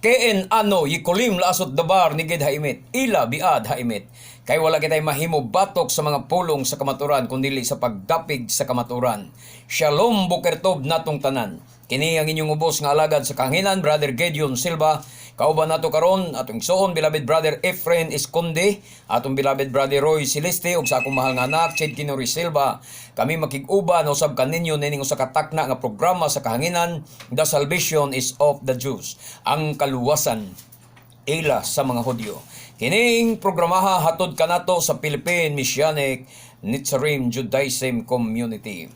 Ken ano yikolim laasot dabar nigid haimit, ila biad haimit. Kay wala kitay mahimo batok sa mga pulong sa kamaturan kundili sa pagdapig sa kamaturan. Shalom, boker tov natong tanan. Kini ang inyong ubos nga alagad sa kahanginan, Brother Gideon Silva. Kauban nato karon atong igsoon, beloved Brother Efren Esconde, atong beloved Brother Roy Celeste ug sa akong mahal nga anak Chid Kinori Silva. Kami makig-uban usab kaninyo nining usa ka takna nga programa sa kahanginan, The Salvation is of the Jews. Ang kaluwasan ila sa mga Hudyo. Kining programaha hatod kanato sa Philippine Messianic Netzarim Judaism Community.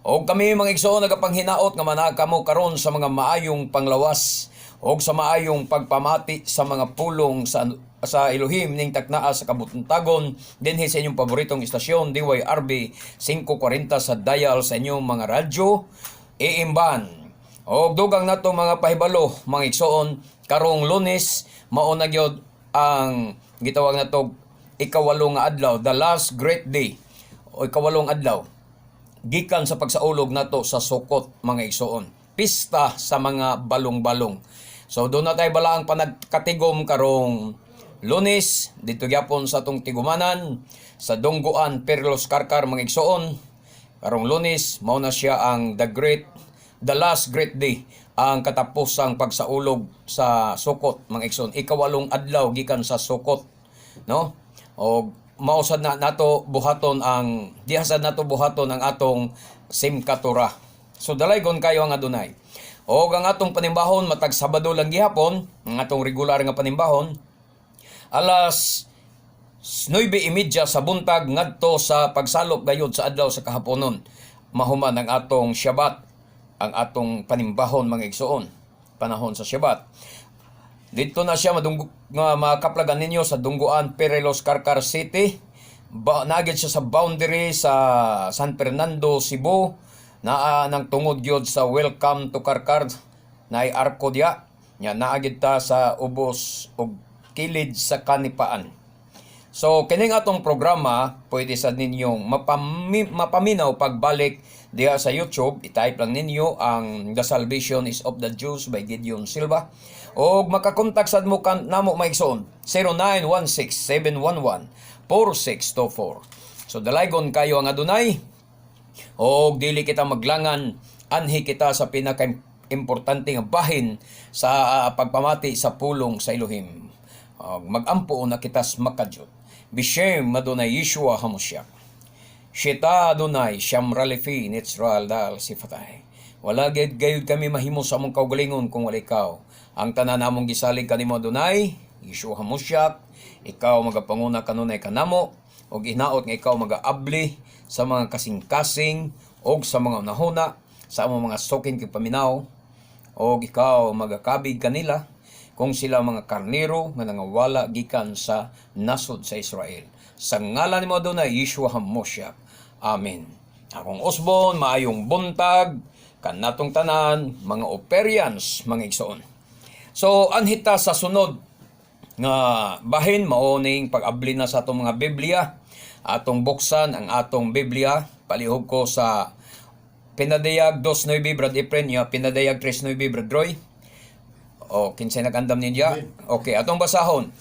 Og kami, mga igsoon, nagapanghinaot nga manakamo karon sa mga maayong panglawas og sa maayong pagpamati sa mga pulong sa Elohim ning taknaa sa kabuntagon dinhi sa inyong paboritong istasyon DYRB 540 sa dial sa inyong mga radyo AM band. Og dugang nato mga pahibalo, mga igsoon, karong Lunes mao na gyud ang gitawag nato ikawalo nga adlaw, the last great day o ikawalong adlaw gikan sa pagsaulog nato sa Sukkot, mga igsoon. Pista sa mga balong-balong. So duna tay balaang panagkatigom karong Lunes dito gyapon sa atong tigumanan sa Dongguan, Perlos, Carcar, mga igsoon. Karong Lunes mao na siya ang the last great day, ang katapusang pagsaulog sa Sukkot, mga igsoon. Ikawalong adlaw gikan sa Sukkot, no? Og mao sad na nato buhaton ang diha sad nato buhaton ang atong Simchat Torah. So dalaygon kayo ang Adonai. Og ang atong panimbahon matag Sabado lang gihapon, ang atong regular nga panimbahon alas 9:30 sa buntag ngadto sa pagsalop gayud sa adlaw sa kahaponon. Mahuman ang atong Shabbat, ang atong panimbahon, mga igsoon, panahon sa Shabbat. Dito na siya madunggo nga makaplagan ninyo sa Dongguan, Perelos, Carcar City. Ba, naa gyud siya sa boundary sa San Fernando, Cebu. Naa nang tungod gyud sa Welcome to Carcar naay arko diya. Nya naa gyud ta sa ubos og kilid sa Kanipaan. So kining atong programa pwede sa ninyong mapaminaw pagbalik diha sa YouTube. I-type lang ninyo ang The Salvation is of the Jews by Gideon Silva. O makakontak sad mo kan namo, mga igsoon, 0916-711-4624. So dalaygon kayo ang Adonai. O dili kita maglangan, anhi kita sa pinaka-importante nga bahin sa pagpamati sa pulong sa Elohim. Og magampo na kita sa makajut. Bishem Adonai Yeshua Hamashiach. Shita Adonai Shamra Lefi Nitzral Dal Sifatay. Wala gid gayud kami mahimo sa among kaugalingon kung wala ikaw. Ang tanan namong gisalig kanimo, Adonai, Yeshua Hamashiach, ikaw magapanguna kanunay kanamo ug hinaot nga ikaw magaabli sa mga kasing-kasing og sa mga unahuna sa among mga suking kig paminaw og ikaw magakabig kanila kung sila mga karnero nga nangawala gikan sa nasod sa Israel. Sa ngalan ni mo, Adonai Yeshua HaMashiach. Amen. Akong usbon, maayong buntag kanatong tanan, mga Operians, mga igsoon. So anhita sa sunod nga bahin, mao ning pag-abli na sa atong mga Biblia. Atong buksan ang atong Biblia. Palihog ko sa Pinadayag 2.9, Brad Efren, ya, Pinadayag 3.9, Brad Roy. O, kinsay nag-andam niya? Okay, atong basahon.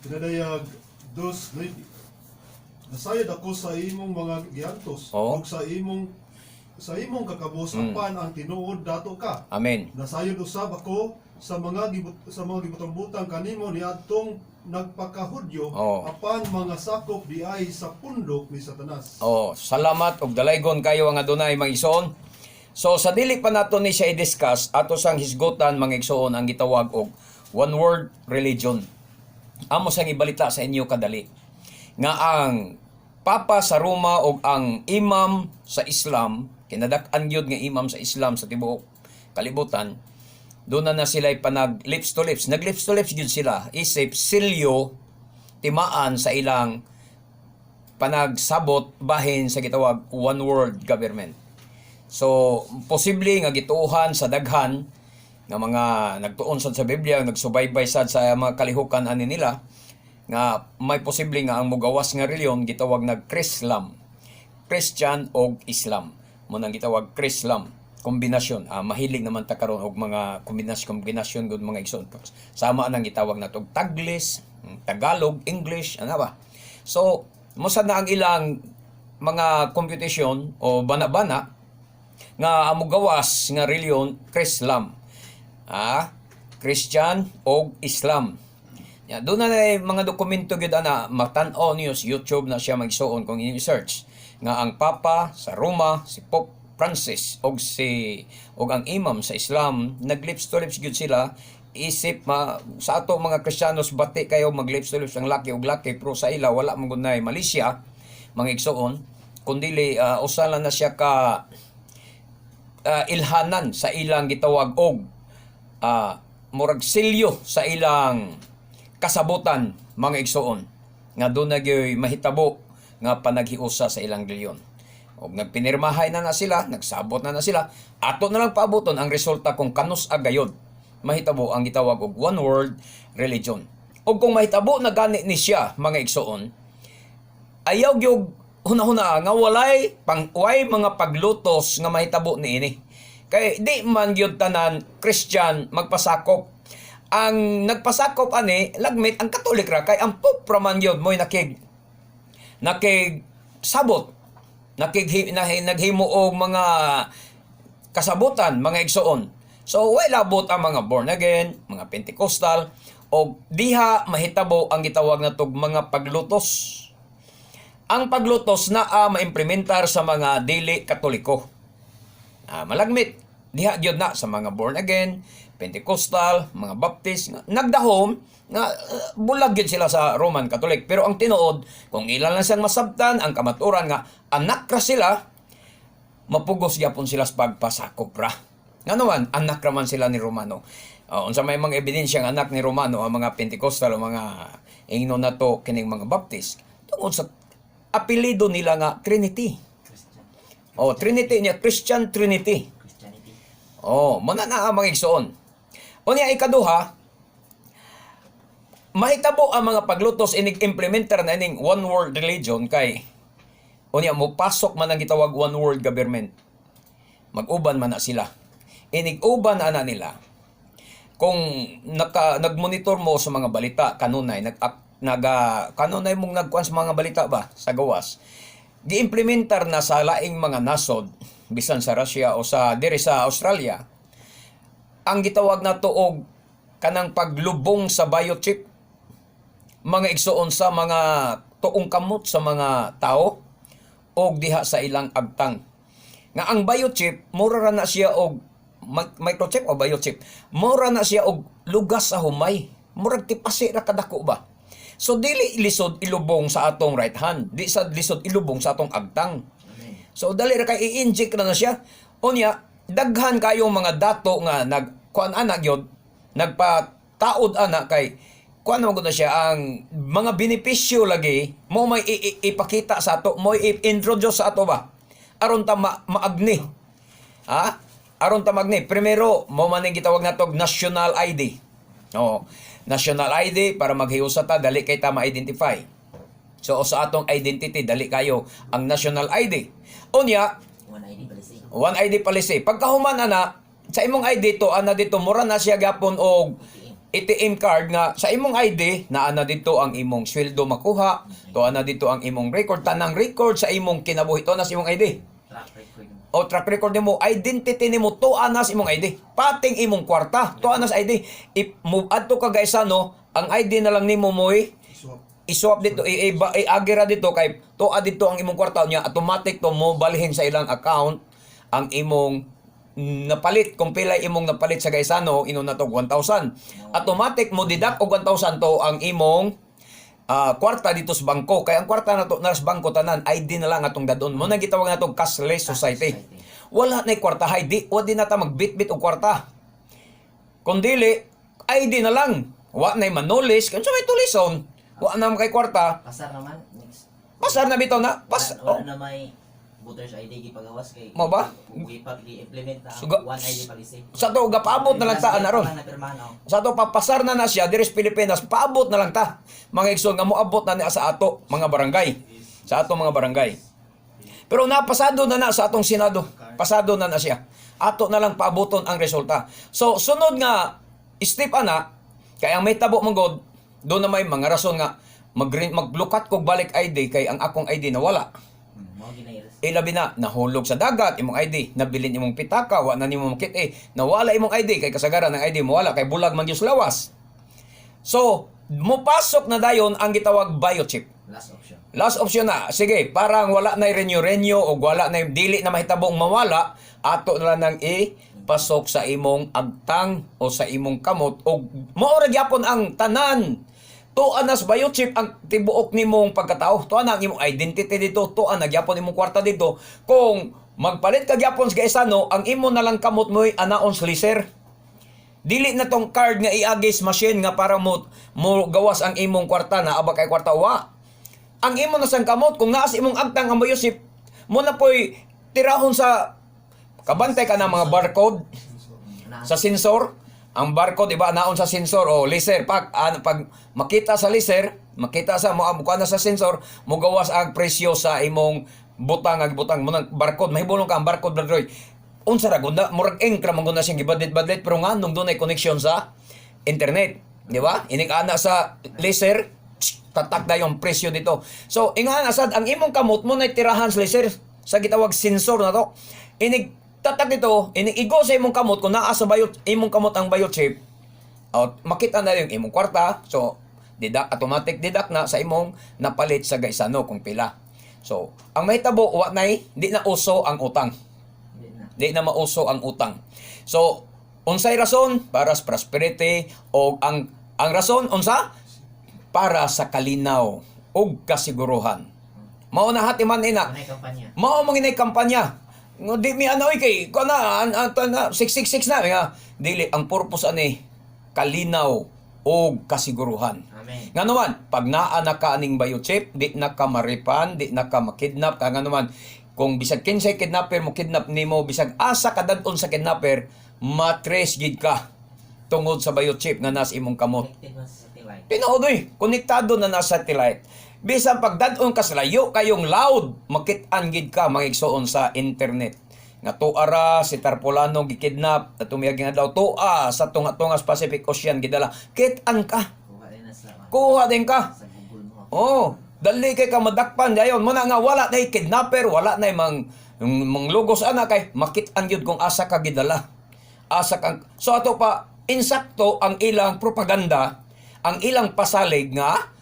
Pinadayag 2:9. Nasayod ako sa imong mga giantos ug sa imong kakabos apan ang tinuod dato ka. Amen. Nasayod usab ako sa mga gibutang-butang kanimo niadtong nagpakahudyo apan mga sakop diay sa pundok ni Satanas. Oh, salamat ug dalaygon kayo ang Adonai, mga igsoon. So sa dili pa nato ni siya i-discuss, ato sang hisgutan, mga igsoon, ang gitawag og one world religion. Amo sang ibalita sa inyo kadali nga ang Papa sa Roma ug ang imam sa Islam, kinadak-an gyud nga imam sa Islam sa tibuok kalibutan, doon na na sila panag lips to lips. Nag lips to lips gyud sila isip silyo timaan sa ilang panagsabot bahin sa gitawag one world government. So, posible nga gituohan sa daghan nga mga nagtuon sad sa Biblia, nagsubaybay sad sa mga kalihukan ani nila nga may posible nga ang mugawas nga reliyon gitawag nag Chrislam. Christian og Islam. Mo nang gitawag Chrislam. Kombinasyon. Mahilig naman ta karon og mga kombinasyon kombinasyon gud, mga igsoon. Sama nang gitawag nato og Taglish, Tagalog, English, ano ba? So, mao sad na ang ilang mga computation o bana-bana nga amugawas nga reliyon Chrislam. Christian og Islam. Ya, doon na mga dokumento gyud ana, matan-aw niyo sa YouTube na siya, magsuon, kung i-search nga ang Papa sa Roma, si Pope Francis, og si og ang imam sa Islam, nag lips to lips gyud sila. Isip ma sa ato mga Kristiyanos, bati kayo mag lips to lips ang laki og laki, pero sa ila wala man gud nay malisya, mga igsoon, kundili usa lang na siya ka ilhanan sa ilang gitawag og murag selyo sa ilang kasabutan, mga igsoon, nga doon na gyoy mahitabo nga panaghiusa sa ilang relihiyon. Og nagpinirmahay na na sila, nagsabot na na sila. Ato na lang paabuton ang resulta kung kanus gayod mahitabo ang gitawag og one world religion. Og kung mahitabo na gani ni siya, mga igsoon, ayaw gyud hunahuna nga walay pang way mga paglutos nga mahitabo niini. Kay di man gyud tanan Christian magpasakop. Ang nagpasakop ani lagmit ang Katolik ra, kay ang Pope ra man gyud mo'y nakig sabot, nakig naghimo og mga kasabutan, mga igsoon. So way labot ang mga born again, mga Pentecostal, og diha mahitabo ang gitawag natog mga paglutos. Ang paglutos naa maimplementar sa mga dili Katoliko. Malagmit diha gyud na sa mga born again, Pentecostal, mga Baptist nga nagdahom nga bulag gyud sila sa Roman Catholic. Pero ang tinuod, kung ilan lang siyang masabtan ang kamatuoran nga anak ra sila, mapugos gyapon sila sa pagpasakop ra. Nga naman, anak ra man sila ni Romano. Unsa may mga ebidensya nga anak ni Romano ang mga Pentecostal o mga ingno nato kining mga Baptist? Tungod sa apelyido nila nga Trinity. Christian. Oh, Trinity niya, Christian Trinity. Christianity. Oh, mao na na ang mga igsoon. Unya, ikaduha, mahitabo ang mga paglutos inig implementer na ining one world religion, kay unya mo pasok man ang gitawag one world government. Mag-uban man na sila. Inig uban ana nila. Kung nagmonitor mo sa mga balita kanunay, nag naga kanunay mong nagkuan sa mga balita ba sa gawas, giimplementar na sa laing mga nasod bisan sa Russia o sa diri sa Australia ang gitawag nato og kanang paglubong sa biochip, mga igsoon, sa mga tuong kamot sa mga tao og diha sa ilang agtang, nga ang biochip mura ra na siya og microchip o biochip, mura na siya og lugas sa humay, murag tipasi ra kadako ba. So dili lisod ilubong sa atong right hand, di sa lisod ilubong sa atong agtang. Amen. So dali ra kay i-inject na na siya. Unya, daghan kayong mga dato nga nag kuan ana gyud, nagpataod ana, kay kuan man gud na siya, ang mga benepisyo lagi mo may ipakita sa ato, mo i-introduce sa ato ba. Aron ta maagni. Ha? Aron ta maagni. Primero, mo man ning gitawag nato og national ID. Oo. National ID para maghiusa ta, dali kay ta ma-identify. So sa atong identity, dali kayo ang national ID. Unya, One ID policy. One ID policy. Pagkahuman ana, sa imong ID to ana dito, mura na siya gyapon og ATM card nga sa imong ID na ana dito ang imong sweldo makuha, to ana dito ang imong record, tanang record sa imong kinabuhi to na sa imong ID. Track record mo. O track record nimo, identity nimo to ana sa imong ID. Pating imong kwarta, to ana sa ID. If mo adto ka Gaisano, ang ID na lang nimo moy Swap. I-swap dito, i-agira dito, kay tuwa dito ang imong kwarta niya, automatic to mo balhin sa ilang account ang imong napalit. Kung pila imong napalit sa Gaisano, ino na to 1,000, automatic mo deduct og 1,000 to ang imong kwarta dito sa bangko, kay ang kwarta na to na sa bangko tanan, ID na lang atong dadon mo na. Gitawag nato cashless society. Wala na kwarta hay di wa di na ta magbitbit og kwarta, kung dili ID na lang. Wa na manulis, kung may tulison, wa na kay kwarta. Pasar naman. Next. Pasar na bitaw na pas. Wala, oh, wala na may voters ID gipagawas kay Mo ba? Gipag i-implement na ang one ID policy. Sa to gapaabot na lang ta ana ron. Last year pa lang napirmahan, oh. Sa to papasar na na siya diri sa Pilipinas, paabot na lang ta, mga igsoon, nga moabot na niya sa ato mga barangay, sa ato mga barangay. Pero napasado na na sa atong Senado. Pasado na na siya. Ato na lang paabuton ang resulta. So sunod nga step ana kay ang mahitabo man god, doon na may mga rason nga maglukat kog balik ID kay ang akong ID nawala. Mao ginay. Ilabi na nahulog sa dagat imong ID, nabilin imong pitaka, wa na nimo makit eh, nawala imong ID kay kasagaran ang ID mowala kay bulag man gyud sa lawas. So, mopasok na dayon ang gitawag biochip. Last option. Last option na. Sige, parang wala na renew-renew o wala na dili na mahitabong mawala, ato na lang nang ipasok sa imong agtang o sa imong kamot o mao ra gyapon ang tanan. Tuan na sa biochip ang tibuok nimong pagkatao. Tuan na ang imong identity dito, tuan na gyapon imong kwarta dito. Kung magpalit ka gyapon sa gaisano, ang imo na lang kamot mo'y anaon sa laser. Dili na tong card nga iagis machine nga para mo mo gawas ang imong kwarta na aba kay kwarta wa. Ang imo na sang kamot kung naa sa imong agtang ang biochip mo na po'y tirahon sa kabantay ka na mga barcode Na sa sensor. Ang barcode, iba naon sa sensor o laser pag ano, pag makita sa laser, makita sa mo kuha na sa sensor, mo gawas ang presyo sa imong butang ang butang mo nang barcode. Mahibulong ka ang barcode, Brad Roy, unsa ra gud na? Murag ink ra man gud na siyang gibadlit-badlit, pero nganong dunay connection sa internet, di ba? Inig ana sa laser, tsk, tatak na yung presyo dito. So ingana sad ang imong kamot mo na tirahan sa laser sa gitawag sensor na to. Inig tatak dito, inig igo sa imong kamot kung naa sa bio, imong kamot ang biochip out, makita na yung imong kwarta. So deduct, automatic deduct na sa imong napalit sa gaisano kung pila. So ang mahitabo, wa nay di na uso ang utang. Di na. Di na mauso ang utang. So unsay rason? Para sa prosperity o ang rason unsa? Para sa kalinaw ug kasiguruhan. Mao na hati man ina. Unay kampanya. Mao man inay kampanya. Nga di mi ano oy kay kuan na an, an, an, na 666 na nga dili ang purpose ani kalinaw og kasiguruhan. Amen. Nga naman, pag naa na ka aning biochip, di na ka maripan, di na ka makidnap, ka nga naman, kung bisag kinsay kidnapper mo kidnap nimo, bisag asa ka dadon sa kidnapper, matres gid ka tungod sa biochip nga nas imong kamot. Connected man sa satellite. Tinuod oy, konektado na na satellite. Bisan pagdad-on ka sa layo kayong loud, makit-an gid ka mga igsoon sa internet. Nga tuara ra si Tarpolano gikidnap, at tumiyag nga adlaw tua sa tunga-tunga sa Pacific Ocean gidala. Kit-an ka, Kuha din na sa kuha din ka. sa Google mo. Oh, dali kay ka madakpan dayon mo na nga wala na kidnapper, wala na mang manglugos ana kay makit-an gyud kung asa ka gidala. Asa kang. So ato pa insakto ang ilang propaganda, ang ilang pasalig nga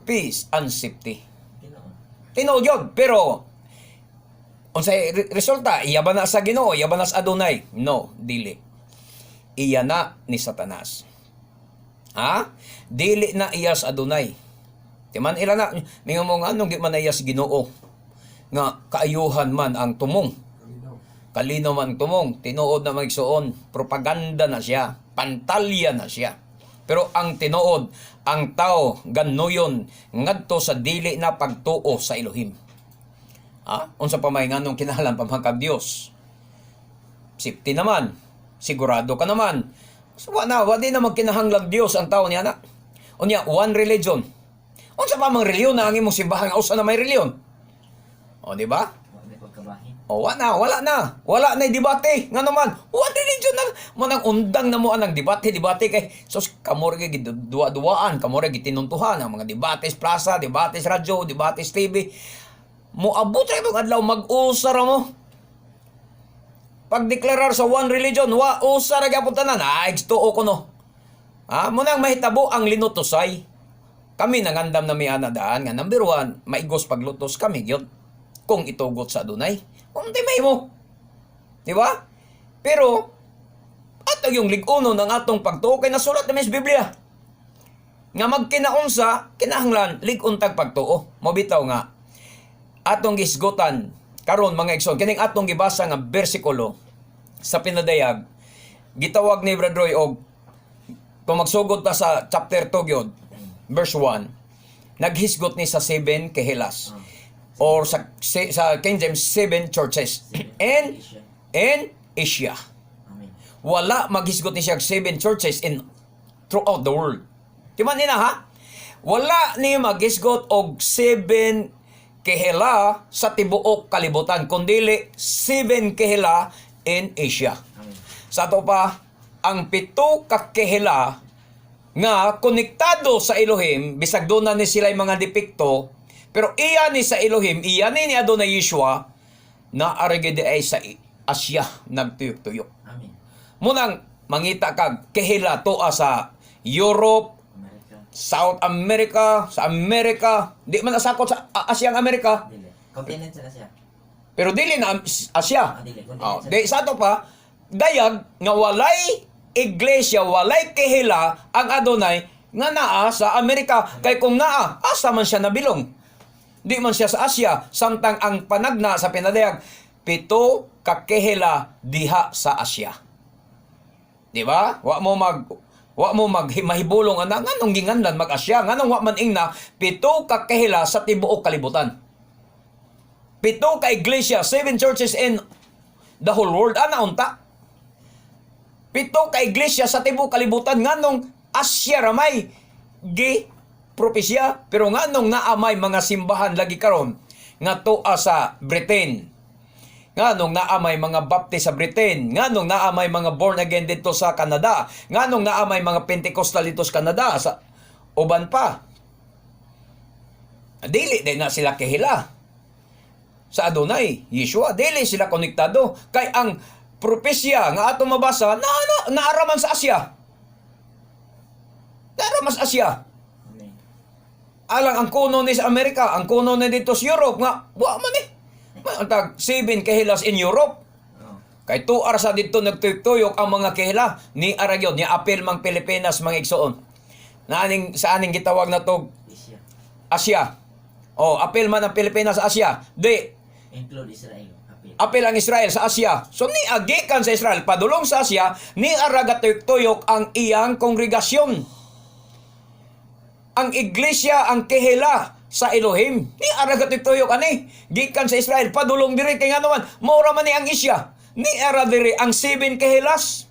peace and safety. Tinuod. Tinuod yun, pero unsay resulta, iya ba na sa Ginoo, iya ba na sa Adonai? No, dili. Iya na ni Satanas. Ha? Dili na iya sa Adonai. Di man ila na, mingon mo nga anong di man na iya sa Ginoo nga kaayuhan man ang tumong. Kalinaw. Kalino man ang tumong, tinuod na magsuon, propaganda na siya, pantalya na siya. Pero ang tinuod, ang tao ganuyon ngadto sa dili na pagtuo sa Elohim. Ha? Unsa pa may nganong kinahanglan pa man kag Dios? Safety naman. Sigurado ka naman. So, wa na, wa di na magkinahanglag Dios ang tao niya na. Unya, one religion. Unsa pa mang reliyon na ang imong simbahan nga usa na may reliyon? O, di ba? Wa may pagkabahin. O, wala na, wala na. Wala na debate. Nga naman, one religion na. Manang undang na mo anang debate, debate kay sos kamo ra gyud duwa-duwaan, kamo ra gitinuntuhan ang mga debate sa plaza, debate sa radyo, debate sa TV. Moabot ra imong adlaw mag-usa ra mo. Pagdeklarar sa one religion, wa usa ra gyapon tanan. Ah, tuo ko no. Ah, mo nang mahitabo ang linutosay. Kami nangandam na may anadaan nga number one, maigos paglutos kami gyud kung itugot sa Adonai. Kung di may mo. Di ba? Pero ato yung lig-uno ng atong pagtuo kay nasulat na sa Biblia. Nga magkinaunsa, kinahanglan lig-on tag pagtuo. Mobitaw nga atong gisgutan karon mga igsoon kining atong gibasa nga bersikulo sa pinadayag gitawag ni Brad Roy og kung magsugod ta sa chapter 2 gyud verse 1, naghisgot ni sa seven kehilas or sa King James, seven churches and Asia. in Asia. Amen. Wala maghisgot ni siya og seven churches in throughout the world. Timan nina ha? Wala ni maghisgot og seven kehela sa tibuok kalibutan, kundili seven kehela in Asia. Amen. Sa ato pa, ang pito ka kehila nga konektado sa Elohim, bisag doon na ni sila mga depekto, pero iya ni sa Elohim, iya ni ni Adonai Yeshua, na arigid ay sa Asia nagtuyok-tuyok. Amen. Munang mangita kag kehila toa sa Europe, America. South America, sa Amerika, di man nasakot sa Asia ang Amerika, Dili. Continent na siya. pero dili na Asia. Ah, dili. Oh, Continent di sa ato pa, dayag nga walay iglesia, walay kehila ang Adonai nga naa sa Amerika. Kay kung naa, asa man siya nabilong? Di man siya sa Asia, samtang ang panagna sa pinadayag, pito ka kehila diha sa Asia. Di ba? Wa mo mag mahibulong ana nganong ginganlan mag Asia, nganong wa man ingna pito ka kehila sa tibuok kalibutan. Pito ka iglesia, seven churches in the whole world. Ana unta. Pito ka iglesia sa tibuok kalibutan, nganong Asia ramay gi propesya, pero nganong naa may mga simbahan lagi karon nga tuwa sa Britain? Nganong naa may mga Baptist sa Britain? Nganong naa may mga born again dito sa Canada? Nganong naa may mga Pentecostal dito sa Canada, sa uban pa? Dili din na sila kehila sa Adonai, Yeshua, dili sila konektado. Kay ang propesya nga ato mabasa, na naaraman sa Asia. Naaraman sa Asia. Amen. Alang ang kuno ni sa Amerika, ang kuno ni dito sa Europe, nga, wa man eh. May ang tag, seven kehilas in Europe. Oh. Kay 2 hours sa dito nagtuyok ang mga kehila ni Aragyon, ni apel mang Pilipinas, mga igsoon. Na aning, sa aning gitawag na to Asia. Asia. Oh, apel man ang Pilipinas sa Asia. Di, Include Israel. Appeal. apel ang Israel sa Asia. So ni agikan sa Israel padulong sa Asia, ni araga tuyok ang iyang kongregasyon. Ang iglesia ang kehila sa Elohim. Ni araga tuyok ani gikan sa Israel padulong diri, kay ngano man mao man ni ang Asia. Ni ara diri ang seven kehilas.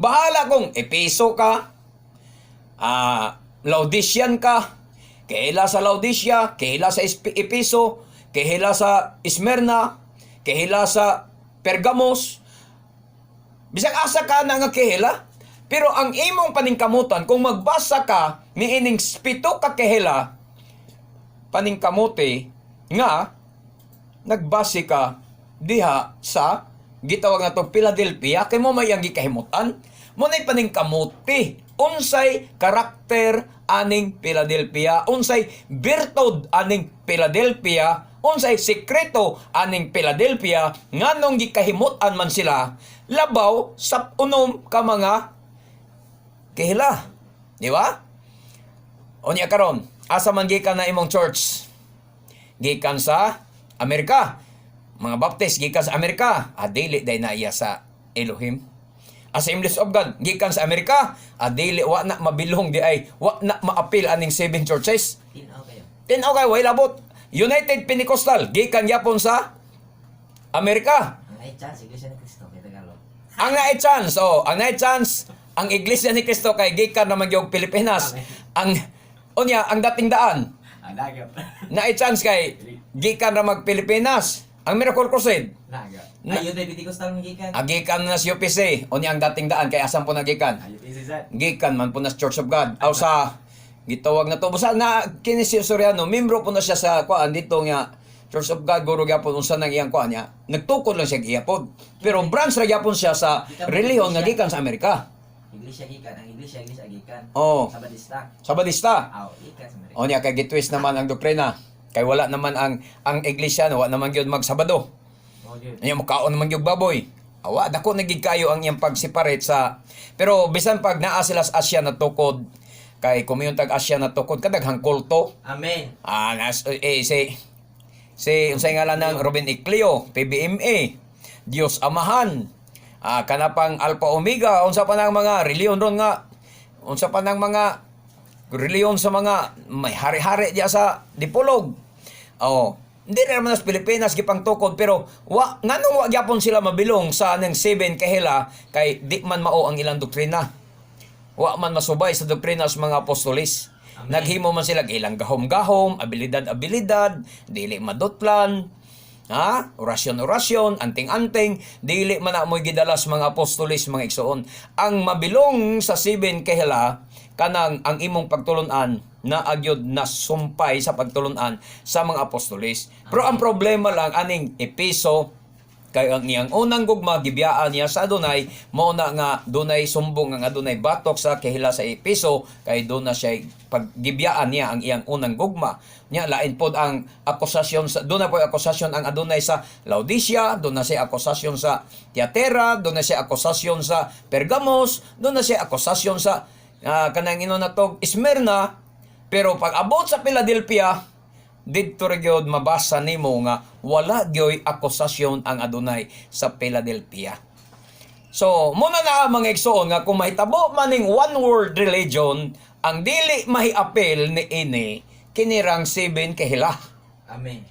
Bahala kung Epeso ka, Laodicean ka, kehila sa Laodicea, kehila sa Epeso, kehila sa Smyrna, kehila sa Pergamos. Bisag asa ka na nga kehila, pero ang imong paningkamutan, kung magbasa ka niining pito ka kehila, paningkamuti nga nagbase ka diha sa gitawag na to Philadelphia, kay mo may ang gikahimutan mo na'y paningkamuti unsay karakter aning Philadelphia, unsay birtud aning Philadelphia, unsay sekreto aning Philadelphia, nganong gikahimutan man sila labaw sa unom ka mga kehila, di ba? Unya karon, asa man gikan na imong church? Gikan sa Amerika. Mga Baptist gikan sa Amerika, adili day na iya sa Elohim. Assemblies of God gikan sa Amerika, adili, wa na mabilong di ay, wa na maapil aning seven churches. Tinaw kayo. Tinaw kay way labot. United Pentecostal gikan yapon sa Amerika. Ang ay chance, Iglesia ni Cristo, kay Tagalog. Ang naay chance, oh, ang naay chance ang Iglesia ni Cristo kay gikan naman gyud Pilipinas. Ang unya ang dating daan Ang dagat. naay chance kay gikan ra mag Pilipinas. Ang Miracle Crusade, Dagat. Ay, yun tayo Pentecostal ng gikan. Agikan na si UPC. Unya ang dating daan kay asan po nagikan? Ay, UPC sad. Gikan man po na sa Church of God. Aw sa gitawag na to. Basta na kini si Soriano, membro po na siya sa kuan dito nga Church of God, guro gyapon unsa nang iyang kuan niya. Nagtukod lang siya gihapon. Pero branch ra gyapon siya sa relihiyon nga gikan sa Amerika. Iglesia gikan, ang iglesia, iglesia gikan. Oh. Sa Batista. Sa Batista. Aw, gikan sa Amerika. O niya kay gitwist naman ang doktrina. Kay wala naman ang iglesia, no, wala naman gyud magsabado. Oh, gyud. Anya mukaon naman gyud baboy. Awa dako na gid kayo ang iyang pag-separate sa, pero bisan pag naa sila sa Asia na tukod, kay kumayon tag Asia na tukod kadaghang kulto. Amen. Ah, nas, eh, si si unsay ngalan ng Robin Iclio, PBMA, Dios Amahan. Kanapang Alpha Omega, unsa pa nang mga reliyon ron nga, unsa pa nang mga reliyon sa mga may hari-hari diya sa Dipolog. Oh, hindi na naman sa Pilipinas gipang tukod, pero wa nganong wa gyapon sila mabilong sa nang seven kahila, kay di man mao ang ilang doktrina. Wa man masubay sa doktrina sa mga apostolis. Amen. Naghimo man sila ilang gahom-gahom, abilidad-abilidad, dili madutlan. Ha? Orasyon-orasyon, anting-anting, dili man na mo'y gidala sa mga apostoles, mga igsoon. Ang mabilong sa seven kahila, kanang ang imong pagtulunan na agyod na sumpay sa pagtulunan sa mga apostoles. Pero ang problema lang aning Epeso, kay ang iyang unang gugma gibiyaan niya sa Adonai, mao na nga dunay sumbong ang adunay batok sa kahila sa Epeso kay doon na siya paggibiyaan niya ang iyang unang gugma niya. Lain pod ang akusasyon sa doon na po akusasyon ang adunay sa Laodicea, doon na siya akusasyon sa Tiatera, doon na siya akusasyon sa Pergamos, doon na siya akusasyon sa kanang ino na to Smyrna. Pero pag abot sa Philadelphia, didto ra gyud mabasa nimo nga wala gyoy akusasyon ang adunay sa Philadelphia. So, muna na ang mga igsoon nga kung mahitabo maning one world religion, ang dili mahiapil ni ini kinirang seven kahila. Amen.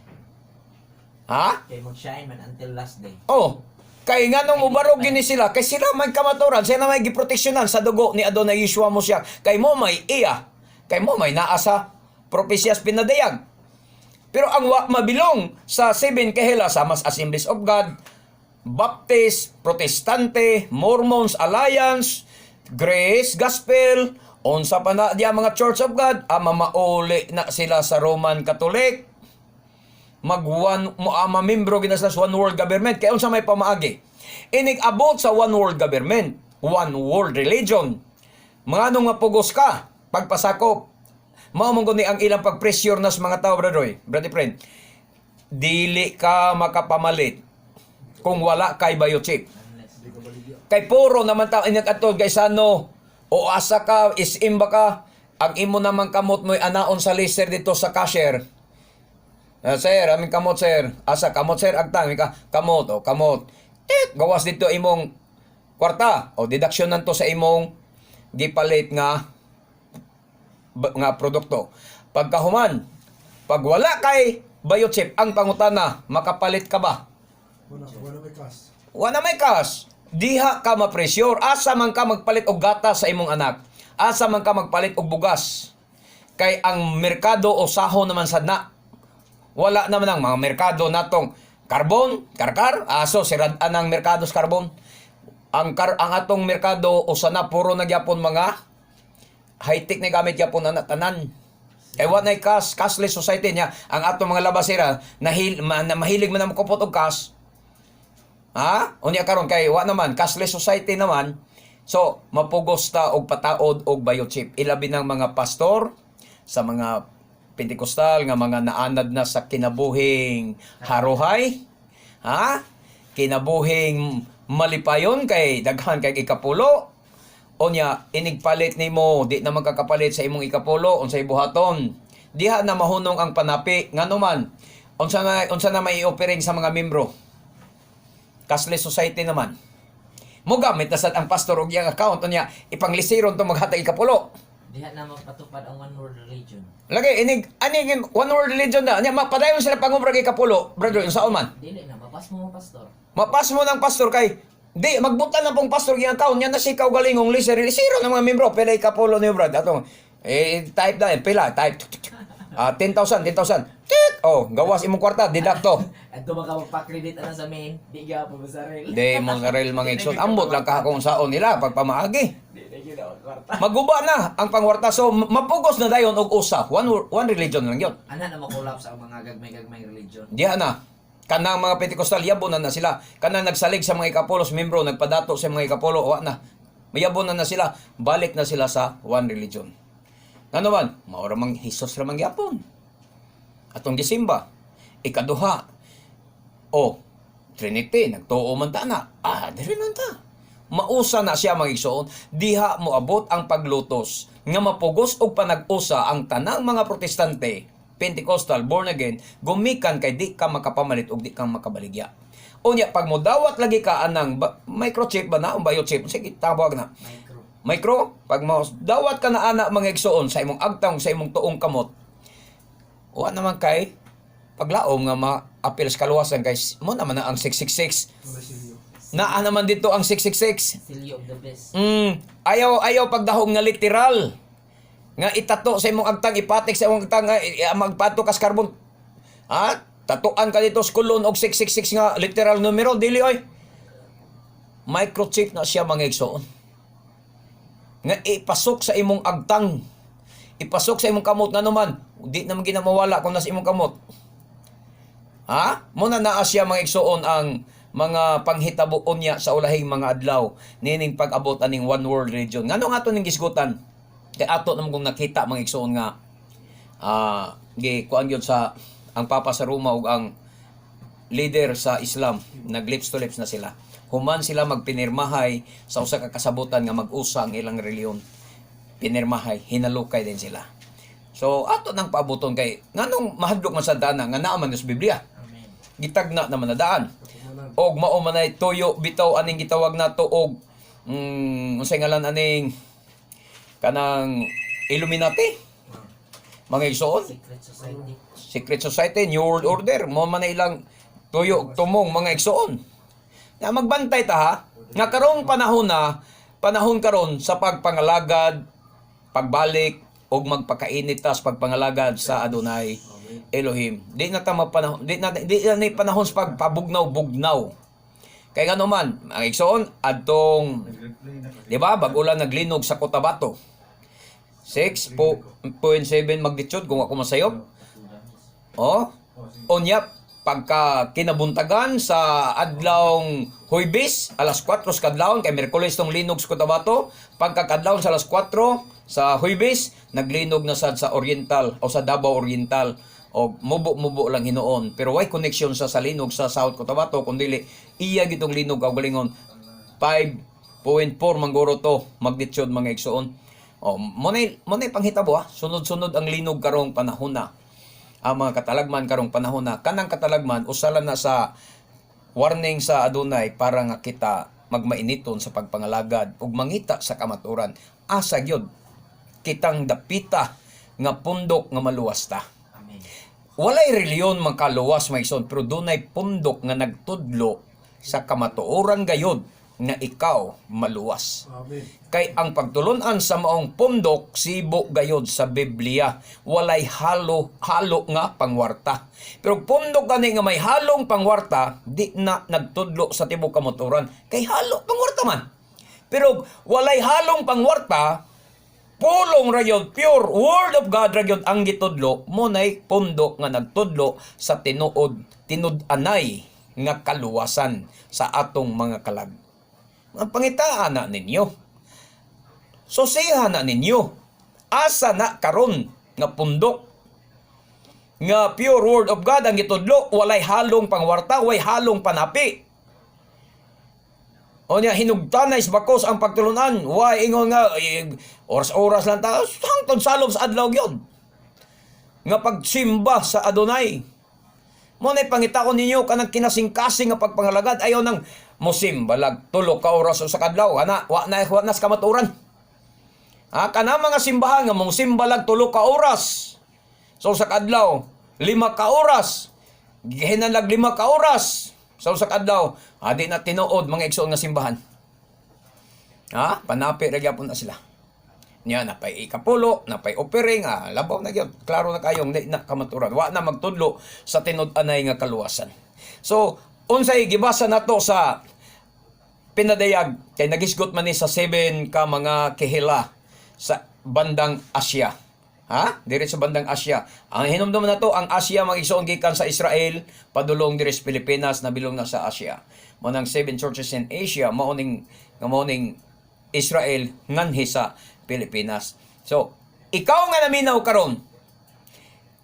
Ha? Kay mag-shine man until last day. Oh, kay nga nung mubarog gini sila, kay sila may kamaturan, sila may giproteksyonan sa dugo ni Adonai Yeshua Mosiak. Kay mo may iya, kay mo may naa sa propesiyas pinadayag. Pero ang wa mabilong sa seven kahila sa mas Assemblies of God, Baptist, Protestante, Mormons Alliance, Grace Gospel, unsa pa na diya mga Church of God, ama mauli na sila sa Roman Catholic, mag one mo ama membro gina sila sa one world government. Kay unsa may pamaagi inig abot sa one world government, one world religion, mga anong mapugos ka pagpasakop mao man gud ni ang ilang pag-pressure na sa mga tao, brother Roy, brother friend, dili ka makapamalit kung wala kay biochip. Unless. Di ka baligya. Kay puro naman ta inyag atod kay sano o asa ka isim ba ka, ang imo naman kamot mo'y anaon sa laser dito sa cashier. Ah, sir, aming kamot, sir. Asa kamot, sir, agtang ka kamot o kamot. Tit, gawas dito imong kwarta o deduction nanto sa imong gipalit nga nga produkto. Pagkahuman, pag wala kay biochip, ang pangutana, makapalit ka ba? Wala, wala may cash. Wala may cash. Diha ka ma-pressure. Asa man ka magpalit og gata sa imong anak. Asa man ka magpalit og bugas. Kay ang merkado o saho naman sad na. Wala naman ang mga merkado natong karbon, karkar, aso sirad ang merkado sa karbon. Ang atong merkado usa na puro na gyapon mga high-tech na gamit gyapon ana tanan. Kay wa nay cash, cashless society niya. Ang atong mga labasera nahil ma, na mahilig man ang kupot og cash. Ha? Unya karon kay wa naman cashless society naman. So, mapugos ta og pataod og biochip. Ilabi ng mga pastor sa mga Pentecostal nga mga naanad na sa kinabuhing haruhay. Ha? Kinabuhing malipayon kay daghan kay ikapulo. Unya inigpalit nimo, di na magkakapalit sa imong ikapulo, unsay buhaton? Diha na mahunong ang panapi ngano man unsa na may offering sa mga membro? Cashless society naman. Mogamit na sad ang pastor og iyang account, unya ipanglisiron to maghatag ikapulo. Diha na magpatupad ang one world religion. Lagi inig ani one world religion na unya mapadayon sila pangubra og ikapulo, brother, unsa man? Dili na mapas mo pastor. Mapas mo ng pastor kay di magbutan na pong pastor iyang account niya na si kaugalingong liser lisiro ng mga membro pila ikapulo niyo, brad, atong eh type na pila type. Tuk, tuk, tuk. Ah, 10,000, 10,000. Tik! Oh, gawas imong kwarta, deducto. Adto baka magpa-credit ana sa main, di gyapon mo sarili. Di mo sarili mga igsoon. Ambot lang ka kung saon nila pagpamaagi. Di na gyud ako kwarta. Maguba na ang pangwarta. So, mapugos na dayon og usa. One religion lang yun. Ana na makolapse ang mga gagmay-gagmay religion. Diha na. Kanang mga Pentecostal, yabo na na sila. Kanang nagsalig sa mga ikapulos, membro, nagpadato sa mga ikapulo, wa na. Mayabo na na sila. Balik na sila sa one religion. Ano man? Maura mang Hesus ra man gyapon. Atong gisimba. Ikaduha. O, Trinity, nagtuo man ta na. Ah, diri man ta. Mausa na siya mga igsoon, diha moabot ang paglutos nga mapugos og panag-usa ang tanang mga Protestante, Pentecostal, born again, gumikan kay di ka makapamalit og di ka makabaligya. Unya pag modawat lagi ka anang microchip ba na o biochip, sige tawag na. Micro. Micro, pag dawat ka na ana mga igsoon sa imong agtang sa imong tuong kamot, wa naman kay paglaom nga ma-appeal sa kaluwasan kay mo naman na ang 666. Wala silyo. Naa naman dito ang 666. Silyo of the best. Ayaw ayaw pagdahom nga literal. Nga itato sa imong agtang, ipatik sa imong agtang, nga magpato kas carbon. Ha? Tatuan ka dito sa kulon og 666 nga literal numero, dili oy. Microchip na siya, mga igsoon. Nga ipasok sa imong agtang. Ipasok sa imong kamot, nga naman, di naman ginamawala kung nasa imong kamot. Ha? Muna naa siya, mga igsoon, ang mga panghitabo unya sa ulahing mga adlaw nining pag-abot aning one world religion. Ngano nga ato ning gisgutan? Kay ato naman kung nakita, mga igsoon, nga gi kuan gyud sa ang Papa sa Roma ug ang leader sa Islam, nag lips to lips na sila. Human sila magpinirmahay sa usa ka kasabutan nga mag-usa ang ilang relihiyon. Pinirmahay, hinalukay din sila. So ato nang paabuton kay nganong mahadlok man sa dana nga naa man sa Biblia. Amen. Gitagna naman na daan. Og mao man ay tuyo bitaw aning gitawag nato og unsay ngalan aning kanang Illuminati? Mga igsoon, Secret society. Secret Society, New World Order, mo man na ilang tuyo tumong, mga igsoon. Na magbantay ta ha, nga karong panahon na, panahon karon sa pagpangalagad, pagbalik og magpakainit ta sa pagpangalagad sa Adonai Elohim. Di na ta mapanahon, di na ni panahon sa pagpabugnaw-bugnaw. Kay ngano man, ang igsoon adtong, di ba, bag-o lang naglinog sa Cotabato. 6.7 magnitude kung ako masayop. Oh, unya pagka kinabuntagan sa adlawng Huybes, alas 4 sa kadlawon, kay Miyerkules tong linog sa Cotabato, pagka kadlawon sa alas 4 sa Huybes, naglinog na sad sa Oriental o sa Davao Oriental o mubo-mubo lang hinuon, pero way connection sa linog sa South Cotabato kun dili iya gitong linog kaugalingon. 5.4 mangguro to magnitude, mga igsoon. Oh, mo panghitabo ha, sunod-sunod ang linog karong panahon na, ang mga katalagman karong panahon na. Kanang katalagman, usala na sa warning sa Adonai para nga kita magmainiton sa pagpangalagad ug mangita sa kamatuoran, asa gyud kitang dapita nga pundok nga maluwas ta. Amen. Walay reliyon makaluwas, mga igsoon, pero dunay pundok nga nagtudlo sa kamatuoran gayod nga ikaw maluwas. Amen. Kay ang pagtulunan sa maong pundok sibo gayod sa Biblia, walay halo halo nga pangwarta. Pero pundok gani nga may halong pangwarta, di na nagtudlo sa tibok kamatuoran kay halo pangwarta man. Pero walay halong pangwarta, pulong ra gyud, pure word of God ra gyud ang gitudlo, mo nay pundok nga nagtudlo sa tinuod tinud-anay nga kaluwasan sa atong mga kalag. Ang pangitaan na ninyo. Susiha na ninyo. Asa na karon nga pundok nga pure word of God ang gitudlo, walay halong pangwarta, walay halong panapi? O niya, hinugtanay sa bakos ang pagtulunan. Why ingon nga, eh, oras-oras lang ta, hangtod salop sa adlaw gyud nga pagsimba sa Adonai. Mo na pangita ko ninyo kanang kinasingkasing nga pagpangalagad, ayaw nang mosimba lag 3 ka oras sa kadlaw. Ana, wa na sa kamatuoran. Ha, kana mga simbahan nga mong simba lag 3 ka oras. So sa kadlaw, 5 ka oras. Gihinan lag 5 ka oras. So sa kadlaw, adi na tinuod, mga igsoon, nga simbahan. Ha? Panapi ra gyapon na sila. Niya napay ikapulo, napay offering, labaw na gyud. Klaro na kayong di na kamaturan. Wa na magtudlo sa tinud-anay nga kaluwasan. So, unsay gibasa nato sa pinadayag, kay nagisgot man ni sa seven ka mga kehila sa bandang Asia. Ha? Diri sa bandang Asia. Ang hinumduman nato ang Asia, mga igsoon, gikan sa Israel padulong diri sa Pilipinas, nabilong na sa Asia. Mo nang seven churches in Asia, mao ning Israel nganhi sa Pilipinas. So, ikaw nga naminaw karon,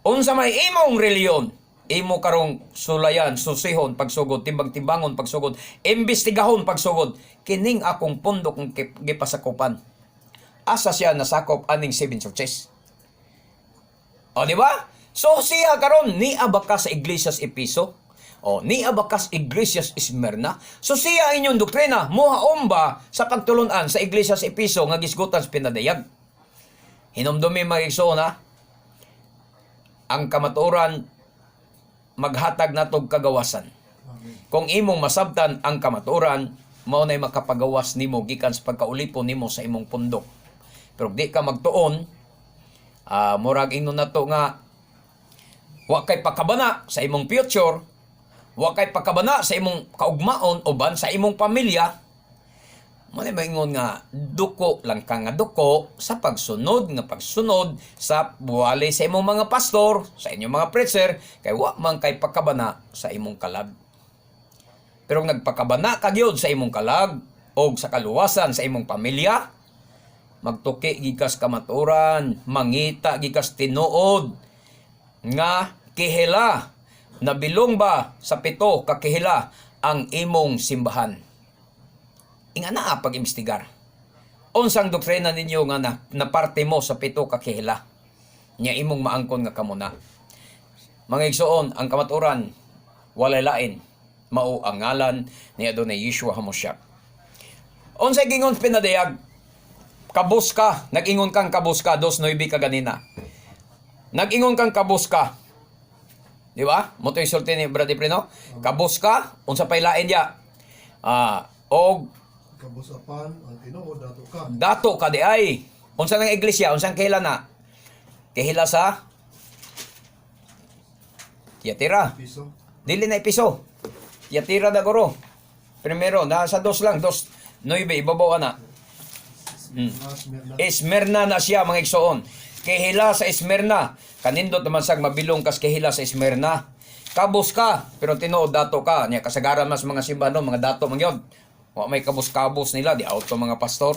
unsa may imong reliyon, imo karong sulayan, susihon pagsugod, timbang-timbangon pagsugod, imbestigahon pagsugod, kining akong pundok ng gipasakupan. Asa siya nasakop aning seven churches? O, di ba? So siya karon, niya ba ka sa Iglesia sa Episo? O, niya ba ka sa Iglesia sa Smyrna? So siya inyong doktrina, muhaom ba sa pagtulunan sa Iglesia sa Episo nga gisgutan sa pinadayag? Hinumdumi, mga igsoon ha, ang kamatuoran maghatag natog kagawasan. Kung imong masabtan ang kamatuoran, mao nay makapagawas nimo gikan sa pagkaulipon nimo sa imong pundok. Pero di ka magtuon, murag ingnon nato nga Wa kay pakabana sa imong future, wa kay pakabana sa imong kaugmaon uban sa imong pamilya, mo na maingon nga duko lang ka nga duko sa pagsunod nga pagsunod sa buwali sa imong mga pastor, sa inyong mga preacher, kay wa man kay pakabana sa imong kalag. Pero kung nagpakabana ka gyud sa imong kalag og sa kaluwasan sa imong pamilya, magtuki gikas kamaturan, mangita gikas tinuod nga kihila, nabilong ba sa pito ka kihila ang imong simbahan. Inga naa pag-imbestigar. Unsang doktrina ninyo nga na parte mo sa pito ka kihila? Nya imong maangkon nga kamo na. Mga igsoon, ang kamaturan walay lain, mao ang ngalan ni Adonai Yeshua HaMoshiach. Unsay gingon pinadayag? Kabus ka, nag-ingon kang kabus ka, 2:9 ka ganina. Nag-ingon kang kabus ka. Di ba? Mo to'y sulti ni Brother Prino. Kabus ka, unsa pay lain ya? Og Kabus apan ang tinuod dato ka. Dato ka di ay. Unsa nang iglesia, unsang kihila na? Kihila sa Tiatira. Piso. Dili na Episo. Tiatira na guro. Primero, nasa dos lang, 2:9, ibabaw na. Mas Smyrna. Esmirna na siya, mga igsoon. Kihila sa Esmirna. Kanindot naman sag mabilong kas kihila sa Esmirna. Kabus ka, pero tinuod dato ka. Nya kasagaran mas mga simbahan no, mga dato man gyud. Wa may kabus-kabus nila, di auto mga pastor.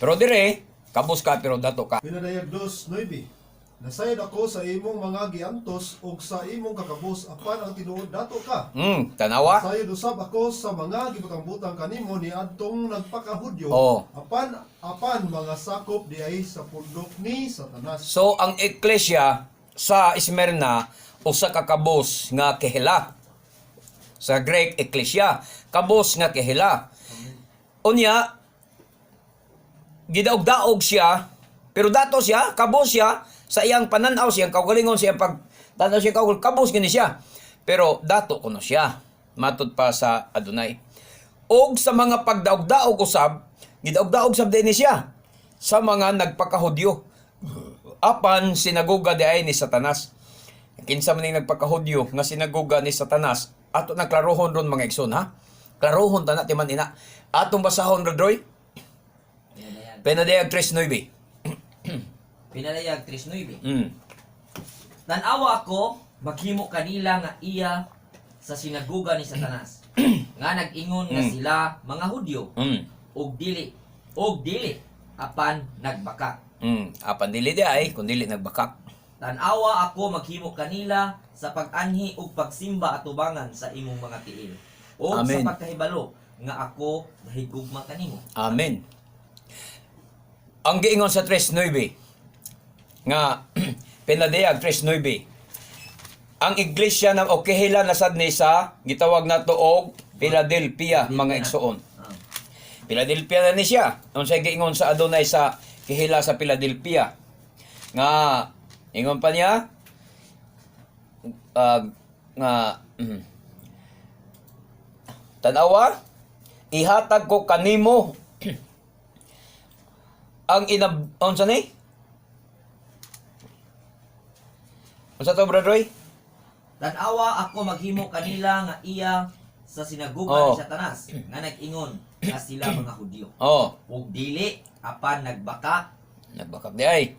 Pero dire, kabus ka pero dato ka. Pinadayag 2:9. Nasayod ako sa imong mga giantos ug sa imong kakabos apan ang tinuod dato ka. Tanawa. Nasayod usab ako sa mga gibutang-butang kanimo niadtong nagpakahudyo apan apan mga sakop diay sa pundok ni Satanas. So ang eklesia sa Smyrna usa ka kabus nga kihila. Sa Greek eklesia, kabus nga kihila. Unya gidaog-daog siya, pero dato siya, kabus siya sa iyang pananaw, siyang kaugalingon, siyang pag tanaw siya kaugalingon, kabus gini siya. Pero dato kuno siya, matud pa sa Adonai. Og sa mga pagdaog-daog usab, gidaog-daog sab din ni siya sa mga nagpakahudyo. Apan sinagoga di ay ni Satanas. Kinsa man ning nagpakahudyo nga sinagoga ni Satanas, ato nang klarohon ron, mga igsoon, ha. Klarohon ta na timan ina. Atong basahon, Rodroy. Pinadayag. Penadayag 3:9. Pinadayag 3:9. Tanawa ako, maghimo kanila nga iya sa sinaguga ni Satanas, nga nag-ingon nga sila mga Hudyo ug dili apan nagbakak. Apan dili di ay kun dili nagbakak. Tanawa ako, maghimo kanila sa pag-anhi ug pagsimba atubangan sa imong mga tiil. O Amen. sa pagkahibalo nga ako nahigugma kanimo. Amen. Ang giingon sa 3:9 nga Pinadayag 3:9, ang iglesia ng o kihila na sad ni sa gitawag nato og Philadelphia, mga igsoon. Philadelphia na ni siya. Unsay giingon sa Adonai sa kihila sa Philadelphia? Nga ingon pa niya nga tanawa, ihatag ko kanimo ang inab, unsa ni? Unsa to, Brother Roy? Tanawa ako, maghimo kanila nga iya sa sinaguga ni Satanas nga nag-ingon nga sila mga Hudyo ug dili apan nagbaka. Nagbakak di ay.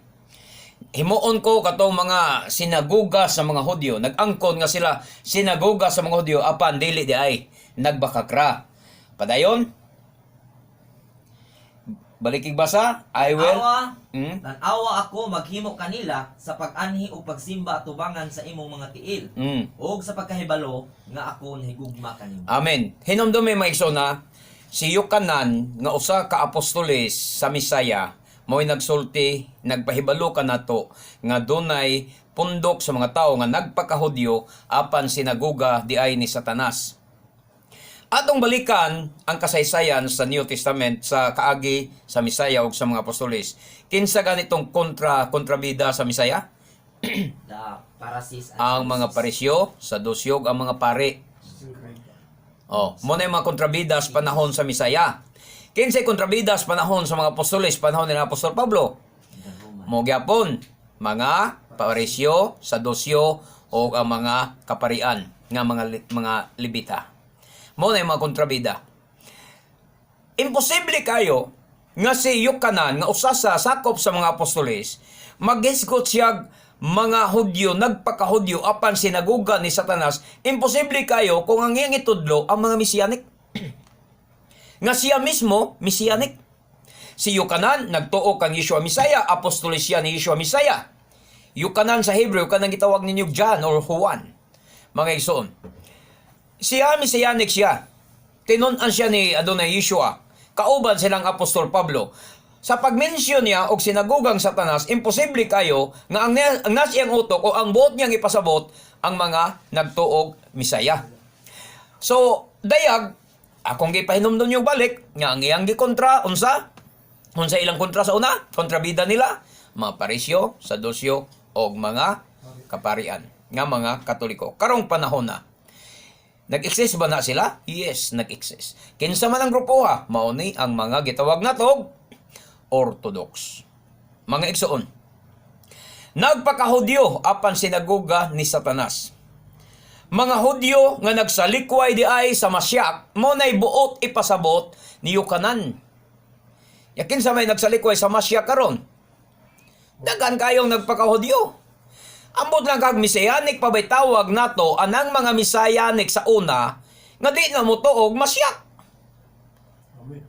Himuon ko katong mga sinagoga sa mga Hudyo. Nag-angkon nga sila sinagoga sa mga Hudyo apan dili di ay nagbakak ra. Padayon. Balikig basa, I will. Awa, Tanawa ako, maghimo kanila sa pag-anhi ug pagsimba atubangan sa imong mga tiil ug sa pagkahibalo nga ako nahigugma kanimo. Amen. Hinumdumi, mga igsoon, na si Yukanan nga usa ka apostoles sa Misaya mo'y nagsulti, nagpahibalo kanato nga dunay pundok sa mga tao nga nagpakahudyo apan sinagoga di ay ni Satanas. Atong balikan ang kasaysayan sa New Testament sa kaagi sa Misaya ug sa mga apostoles. Kinsa ganitong kontrabida sa Misaya? The Pharisees and Ang mga Sadducees. Parisyo, Sadusyo, ang mga pare. Oh, mo na yung mga kontrabidas panahon sa Misaya. Kinsay kontrabidas panahon sa mga apostoles, panahon ni Apostol Pablo? The Roman. Mo gyapon mga Parisyo, Sadusyo o ang mga kaparian nga mga Levita. Mao na yung mga kontrabida. Imposible kayo nga si Yukanan nga usa sa sakop sa mga apostoles maghisgot siya mga Hudyo nagpakahudyo apan sinaguga ni Satanas. Imposible kayo kung ang iyang itudlo ang mga Mesianic nga siya mismo Mesianic. Si Yukanan nagtuo kang Yeshua Mesaya, apostoles siya ni Yeshua Mesaya. Yukanan sa Hebreo kanang gitawag ninyo John or Juan, mga igsoon. Siya Mesianic siya. Tinun-an siya ni Adonai Yeshua. Kauban silang Apostol Pablo. Sa pag-mention niya og sinagugang Satanas, imposible kayo nga ang nasa iyang utok o ang buot niyang ipasabot ang mga nagtuog Misaya. So, dayag, akong gipahinumdum yung balik, nga ang iyang gikontra, unsa? Unsa ilang kontra sa una? Kontrabida nila, mga Parisyo, Sadusyo, og mga kaparian, nga mga Katoliko. Karong panahon na, nag-exist ba na sila? Yes, nag-exist. Kinsa man ang grupo ha? Mao ni ang mga gitawag natog Orthodox. Mga igsoon. Nagpakahudyo apan sinagoga ni Satanas. Mga Hudyo nga nagsalikway di ay sa Masyak, mo nay buot ipasabot ni Yukanan. Yakin sa may nagsalikway sa Masyak karon. Daghan kayong nagpakahudyo. Ambot lang kag Mesianic pa bay tawag nato anang mga Messianic sa una nga di na mo tuog Masyak. Amen.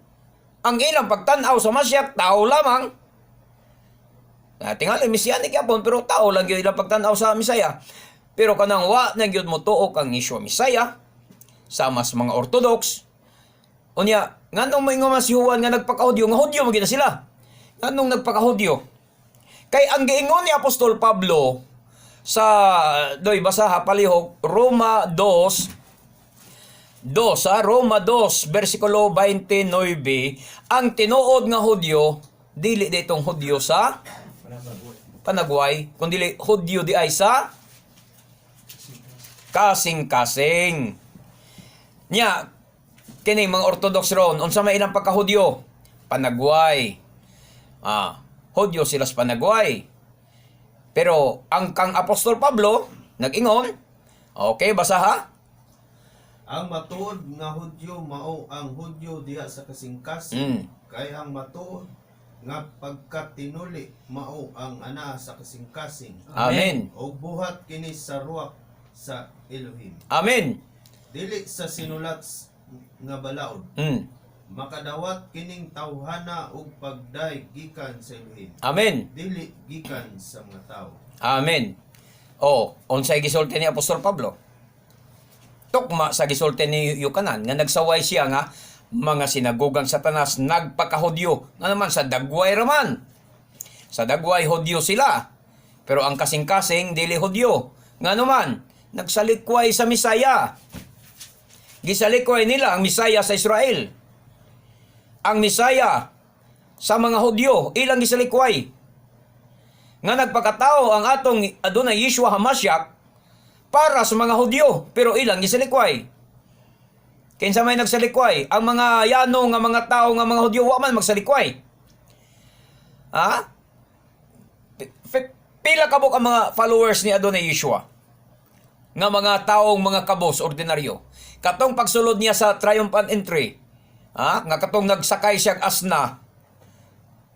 Ang ilang pagtan-aw sa Masyak tao lamang. Na tingali Messianic yapon pero tao lang gyud ilang pagtan-aw sa Misaya. Pero kanang wa na gyud mo tuok ang Yeshua Misaya sama sa mga Orthodox. Unya, nganong moingon man si Juan nga nagpakahudyo, nga Hudyo man gyud na sila. Nganong nagpakahudyo? Kay ang giingon ni Apostol Pablo sa doy basa ha palihog Roma 2 2 sa Roma 2 versikulo 29, ang tinuod nga Hudyo dili ditong Hudyo sa panagway kundi Hudyo di ay sa kasing-kasing. Nya kini mga Orthodox ron, unsa may ilang pagkahudyo? Panagway. Hudyo sila sa panagway. Pero ang kang Apostol Pablo nag-ingon, okay, basa ha. Ang matuod nga Hudyo mao ang Hudyo diha sa kasing-kasing. Kay ang matuod nga pagkatinuli mao ang anaa sa kasing-kasing. Amen. Og buhat kini sa ruwak sa Elohim. Amen. Dili sa sinulat nga balaod. Makadawat kining tawhana og pagday gikan sa Elohim. Amen. Dili gikan sa mga tawo. Amen. Oh, unsay gisulti ni Apostol Pablo? Tukma sa gisulti ni Yukanan nga nagsaway siya nga mga sinagogang Satanas nagpakahudyo. Nga naman sa dagway raman. Sa dagway Hudyo sila. Pero ang kasing-kasing dili Hudyo. Nga naman, nagsalikway sa Misaya. Gisalikway nila ang Misaya sa Israel. Ang Misaya sa mga Hudyo, ilang gisalikway nga nagpakatao ang atong Adonai Yeshua Hamashiach para sa mga Hudyo, pero ilang gisalikway. Kinsa may nagsalikway? Ang mga yano nga mga tao nga mga Hudyo wa man magsalikway. Ha? Pila kabuk ang mga followers ni Adonai Yeshua? Nga mga taong mga kabos ordinaryo. Katong pagsulod niya sa triumphant entry, ha? Nga katong nagsakay siya asna,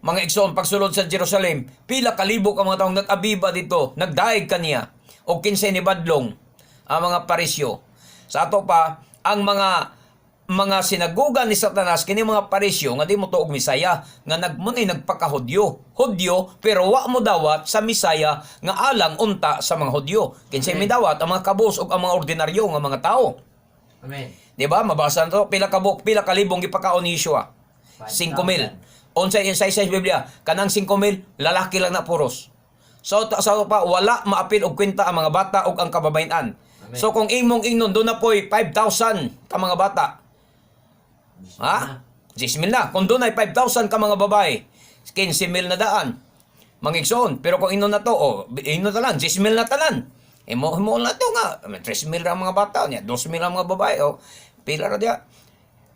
mga igsoon, pagsulod sa Jerusalem, pila kalibo ka mga taong nag-abiba dito, nagdaig kaniya, o kinsay ni Badlong, ang mga Parisyo. Sa ato pa, ang mga sinagugan ni Satanas kini mga Parisyo nga di mo tuog Misaya nga nagmunay nagpakahudyo Hudyo pero wa mo dawat sa Misaya nga alang unta sa mga Hudyo. Kinsay Amen. midawat? Ang mga kabos ug ang mga ordinaryo nga mga tao. Amen. Di ba? Mabasa na to. Pila kabuk, pila kalibong gipakaon ni Yeshua? 5,000. Unsay insay sa Biblia, kanang 5,000 lalaki lang na puros. So sa pa wala maapil og kwenta ang mga bata ug ang kababayen-an. Amen. So kung imong ingnon doon na po'y 5,000 ka mga bata. Ha? 10,000 na. Kung doon ay 5,000 ka mga babae, 15,000 na daan. Mga igsoon. Pero kung ingnon na to, oh, ingnon na lang, 10,000 na tanan. Imo imo na to nga, 3,000 ra ang mga bata niya, 2,000 ang mga babae, oh. Pila ra diya.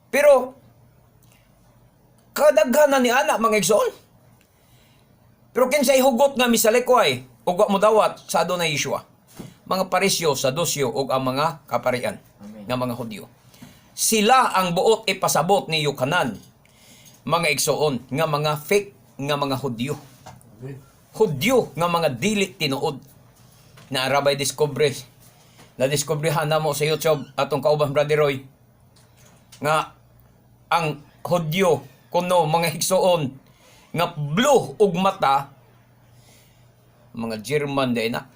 Pero kadaghanan ni anak mga igsoon. Pero kinsay hugot nga misalikway? Ug wa modawat sa Adonai Yeshua. Mga Parisyo, Sadusyo ug ang mga kaparian Amen. nga mga Hudyo. Sila ang buot ipasabot ni Yukanan, mga igsoon, nga mga fake nga mga Hudyo. Amen. Hudyo nga mga dili tinuod. Na arabay discovery. Na diskubrihan namo sa YouTube atong kauban, Brother Roy, nga ang Hudyo kuno, mga igsoon, nga blue ug mata, mga German day na,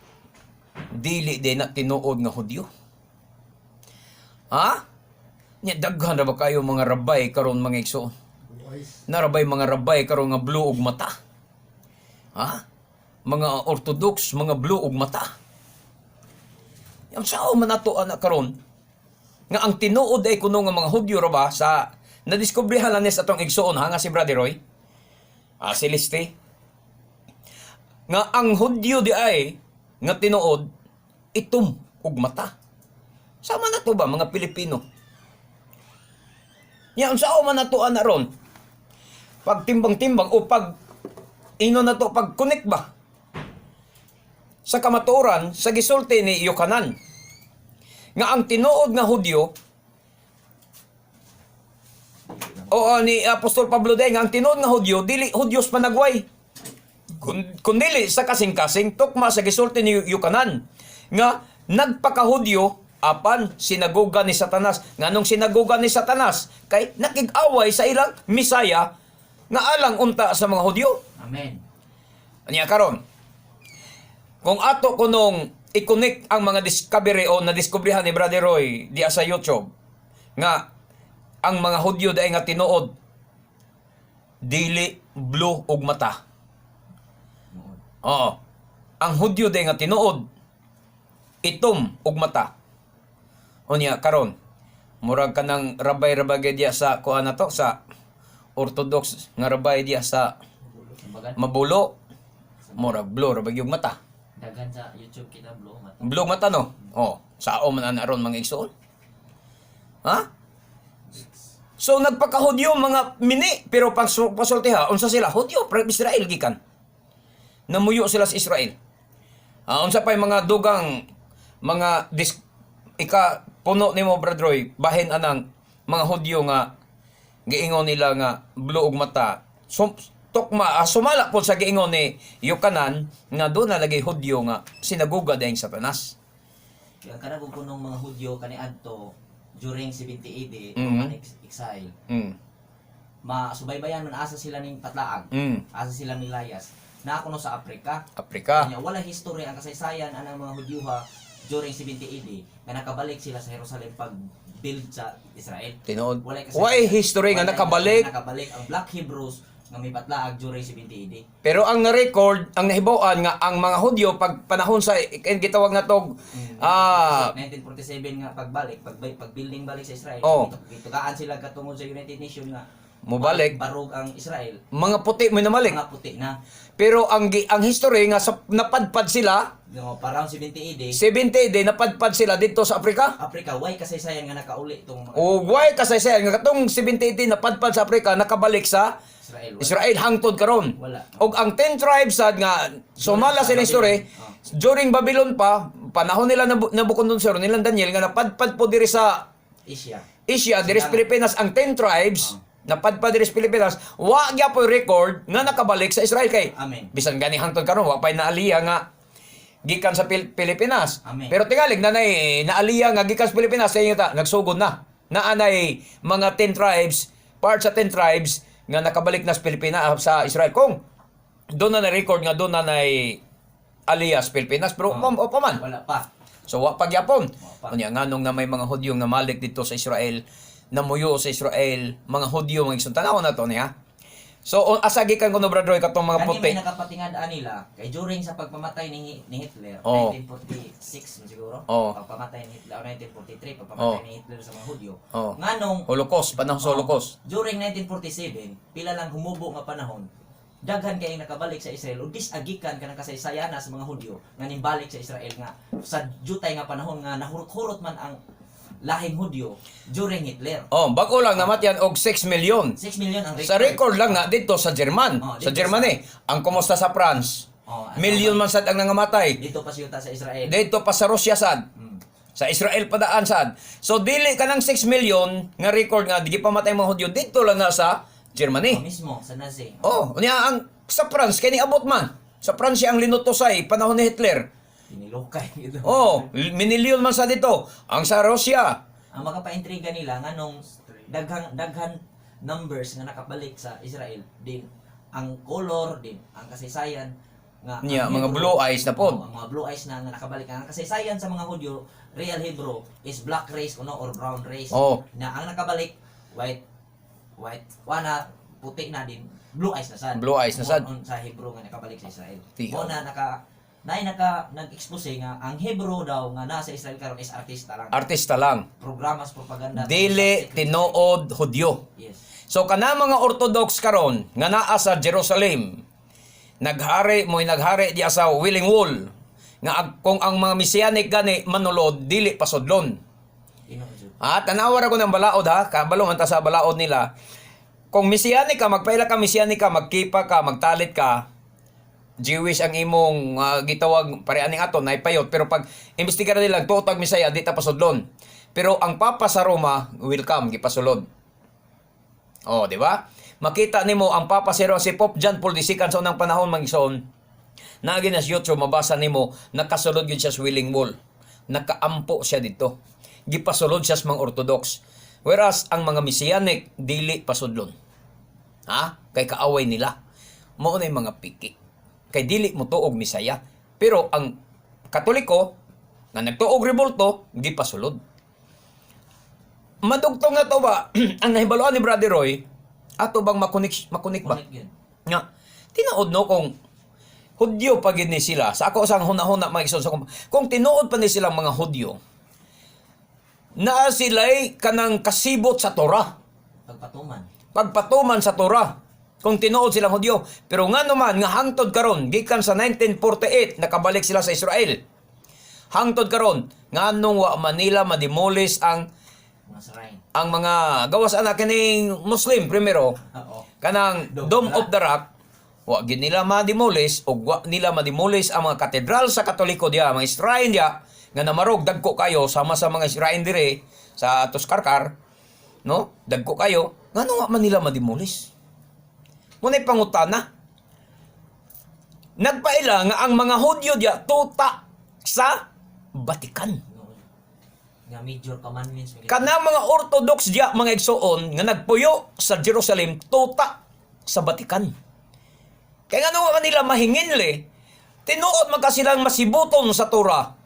dili day na tinuod nga Hudyo. Ha? Nya daghan ra ba kayo mga rabay karon, mga igsoon? Blue eyes. Narabay mga rabay karon nga blue ug mata. Ha? Mga Orthodox, mga blue ug mata. Yang sao man nato ana karon nga ang tinuod ay kuno nga mga Hudyo ra ba sa nadiskobrehan lang ni sa atong igsoon ha nga si Brother Roy. Ah, si Liste. Nga ang Hudyo di ay nga tinuod itom ug mata. Sama na to ba mga Pilipino? Nya unsa man nato ana ron? Pagtimbang-timbang o pag ino na to, pag connect ba sa kamatuoran sa gisulti ni Yohanan nga ang tinuod nga Hudyo o ni Apostol Pablo day nga ang tinuod nga Hudyo dili Hudyos panagway kundili sa kasing-kasing, tukma sa gisulti ni Yohanan nga nagpakahudyo apan sinagoga ni Satanas. Nganong sinagoga ni Satanas? Kay nakig-away sa ilang Misaya nga alang unta sa mga Hudyo. Amen. Anya karon, kung ato kunong i-connect ang mga discovery o nadiskubrihan ni Brother Roy diya sa YouTube nga ang mga Hudyo dai nga tinuod dili blue ug mata. Noon. Oo. Ang Hudyo dai nga tinuod itom ug mata. Unya karon, murag kanang rabay-rabay diya sa kuan na to, sa Orthodox nga rabay diya sa Sambagan. Mabulo, murag blue ra yung mata. Daghan sa YouTube kita blue mata. Blue mata, no? Oh, sao man ana ron, mga igsoon? Ha? So nagpakahudyo mga mini pero pag pasulti ha, unsa sila? Hudyo, pero Israel gikan. Namuyo sila sa Israel. Ah, unsa pay mga dugang mga dis, ika puno nimo, Brad Roy, bahin anang mga Hudyo nga giingon nila nga blue ug mata. Tukma sumala po sa giingon ni Yokanan nga doon na lagi Hudyo nga sinagoga dayeng Satanas. Kaya kana kung kunong mga Hudyo kaniadto during 70 AD, Roman exile, masubaybayan man asa sila ning patlaag. Asa sila nilayas. Na kuno sa Afrika. Afrika. Kanya wala history ang kasaysayan anang mga Hudyuha during 70 AD nga nakabalik sila sa Jerusalem pag build sa Israel. Tinuod. Walay kasaysayan. Why history nga Walay nakabalik? Nakabalik ang Black Hebrews nga may patlaag during 70 AD. Pero ang na-record, ang nahibaw-an nga ang mga Hudyo pag panahon sa gitawag na tog 1947 nga pagbalik, pag building balik sa Israel, gitugaan sila katungod sa United Nations nga Mobalik. Barog ang Israel, Mga puti mo namalik. mga puti na. Pero ang history nga sa, napadpad sila No, parang 70 AD, 70 AD napadpad sila dito sa Afrika. Africa, why kasaysayan nga nakauli itong mga O why kasaysayan nga katong 70 AD napadpad sa Afrika nakabalik sa Israel? Wala. Israel hangtod karon. Wala. Og ang 10 tribes sad nga sumala During sila sa history Babylon. During Babylon pa, panahon nila Nabucodonosor, nilang Daniel nga napadpad po diri sa Asia. Asia, diri sa Pilipinas ang 10 tribes, napadpad diri sa Pilipinas, wa gyapoy record nga nakabalik sa Israel kay Amen. bisan gani hangtod karon wa pay naaliya nga gikan sa Pilipinas. Amen. Pero tingalig nanay naaliya nga gikan sa Pilipinas sa inyo ta nagsugod na. Naanay mga 10 tribes, part sa 10 tribes nga nakabalik na sa Pilipinas, sa Israel. Kung doon na na-record nga doon na nay alias Pilipinas, pero o pa man. Wala pa. So wa pagyapon. Wa pa. Unya nganong na may mga Hudyong namalik dito sa Israel, namuyo sa Israel, mga Hudyo mga igsoon, tanaw na to niya. So asa gikan kuno, Brad Roy, katong mga Kani puti? may nakapatingad nila kay during sa pagpamatay ni Hitler, 1946 man siguro. Pagpamatay ni Hitler o 1943, pagpamatay ni Hitler sa mga Hudyo. Nganong Holocaust, panahon sa Holocaust. During 1947, pila lang humubo nga panahon, daghan kay nakabalik sa Israel ug disagikan kanang kasaysayana sa mga Hudyo nga nimbalik sa Israel nga sa jutay nga panahon nga nahurot-hurot man ang lahing Hudyo during Hitler. Oh, bago lang namatyan og 6 million. 6 million ang record. Sa record lang na dito sa German, Oh, sa dito Germany. Ang kumusta sa France? Oh, ang Million man sad ang nangamatay. Dito pa siyuta sa Israel. Dito pa sa Russia sad. Sa Israel pa daan sad. So dili ka ng 6 million nga record nga di pamatay mga Hudyo dito lang na sa Germany. Oh, mismo sa Nazi. Oh, unya ang sa France kay niabot man. Sa Pransya ang linutosay panahon ni Hitler. Tinilukay ito. Oh, minilyon man sa dito. Ang sa Russia, Ang makapaintriga nila nganong daghang daghan numbers nga nakabalik sa Israel din ang color din ang kasaysayan nga Nya, ang mga Hebrew- blue eyes na pod. Oo, ang mga blue eyes na nga nakabalik ang kasaysayan sa mga Hudyo, real Hebrew is black race kuno or brown race Oh. na ang nakabalik white white wana puti na din, blue eyes na sad. Blue eyes na sad. Mo- sa Hebrew nga nakabalik sa Israel. Tiyo. Mo na naka naay naka nag-expose nga ang Hebrew daw nga nasa Israel karon is artista lang, Artista lang. programas propaganda. Dili tinuod Hudyo. Yes. So kana mga Orthodox karon nga naa sa Jerusalem, naghari mo'y naghari diya sa Wailing Wall nga kung ang mga Messianic gani manulod dili pasudlon. Tinuod jud. Ah, tanawa ra ko ng balaod ha, kabalo man ta sa balaod nila. Kung Messianic ka, magpaila ka Messianic ka, magkipa ka, magtalit ka, Jewish ang imong gitawag pare aning ato naipayot, pero pag imbestigar nila tuo tag Mesaya di ta pasudlon. Pero ang Papa sa Roma welcome gipasulod. Oh, di ba? Makita nimo ang Papa si si Pope John Paul II sa unang panahon mangison. Naagi na sa YouTube mabasa nimo nakasulod gyud siya sa Wailing Wall. Nakaampo siya dito. Gipasulod siya sa mga Orthodox. Whereas ang mga Messianic dili pasudlon. Ha? Kay kaaway nila. Mao na yung mga piki. Kay dili mo tuog Misaya. Pero ang Katoliko nga nagtuog rebulto gipasulod. Madugtong na to ba ang nahibaluan ni Brother Roy ato bang makunik makunik ba? Connect yun. Nga tinuod no kung Hudyo pa gid ni sila. Sa ako sang hunahuna mga igsoon sa kung tinuod pa ni silang mga Hudyo, naa sila'y kanang kasibot sa Torah, Pagpatuman. pagpatuman sa Torah. Kung tinuod silang Hudyo. Pero nga naman, nga hangtod karon gikan sa 1948, nakabalik sila sa Israel. Hangtod karon, nganong wa Manila mademolish ang Mga shrine. ang mga gawas ana kining Muslim primero Oo. kanang Dome Dome of the Rock wa gid nila mademolish og wa nila mademolish ang mga katedral sa Katoliko diya, mga shrine diya nga namarog dagko kayo sama sa mga shrine dire sa Toscarcar, no, dagko kayo, ngano wa man nila mademolish? Mo nay pangutana, nagpaila nga ang mga Hudyo diya tuta sa Vatican. Tinuod. Nga major commandments. Kana mga Orthodox diya mga igsoon nga nagpuyo sa Jerusalem tuta sa Vatican. Kaya nga nung nila mahinginli, tinuod man ka silang masibuton sa Torah.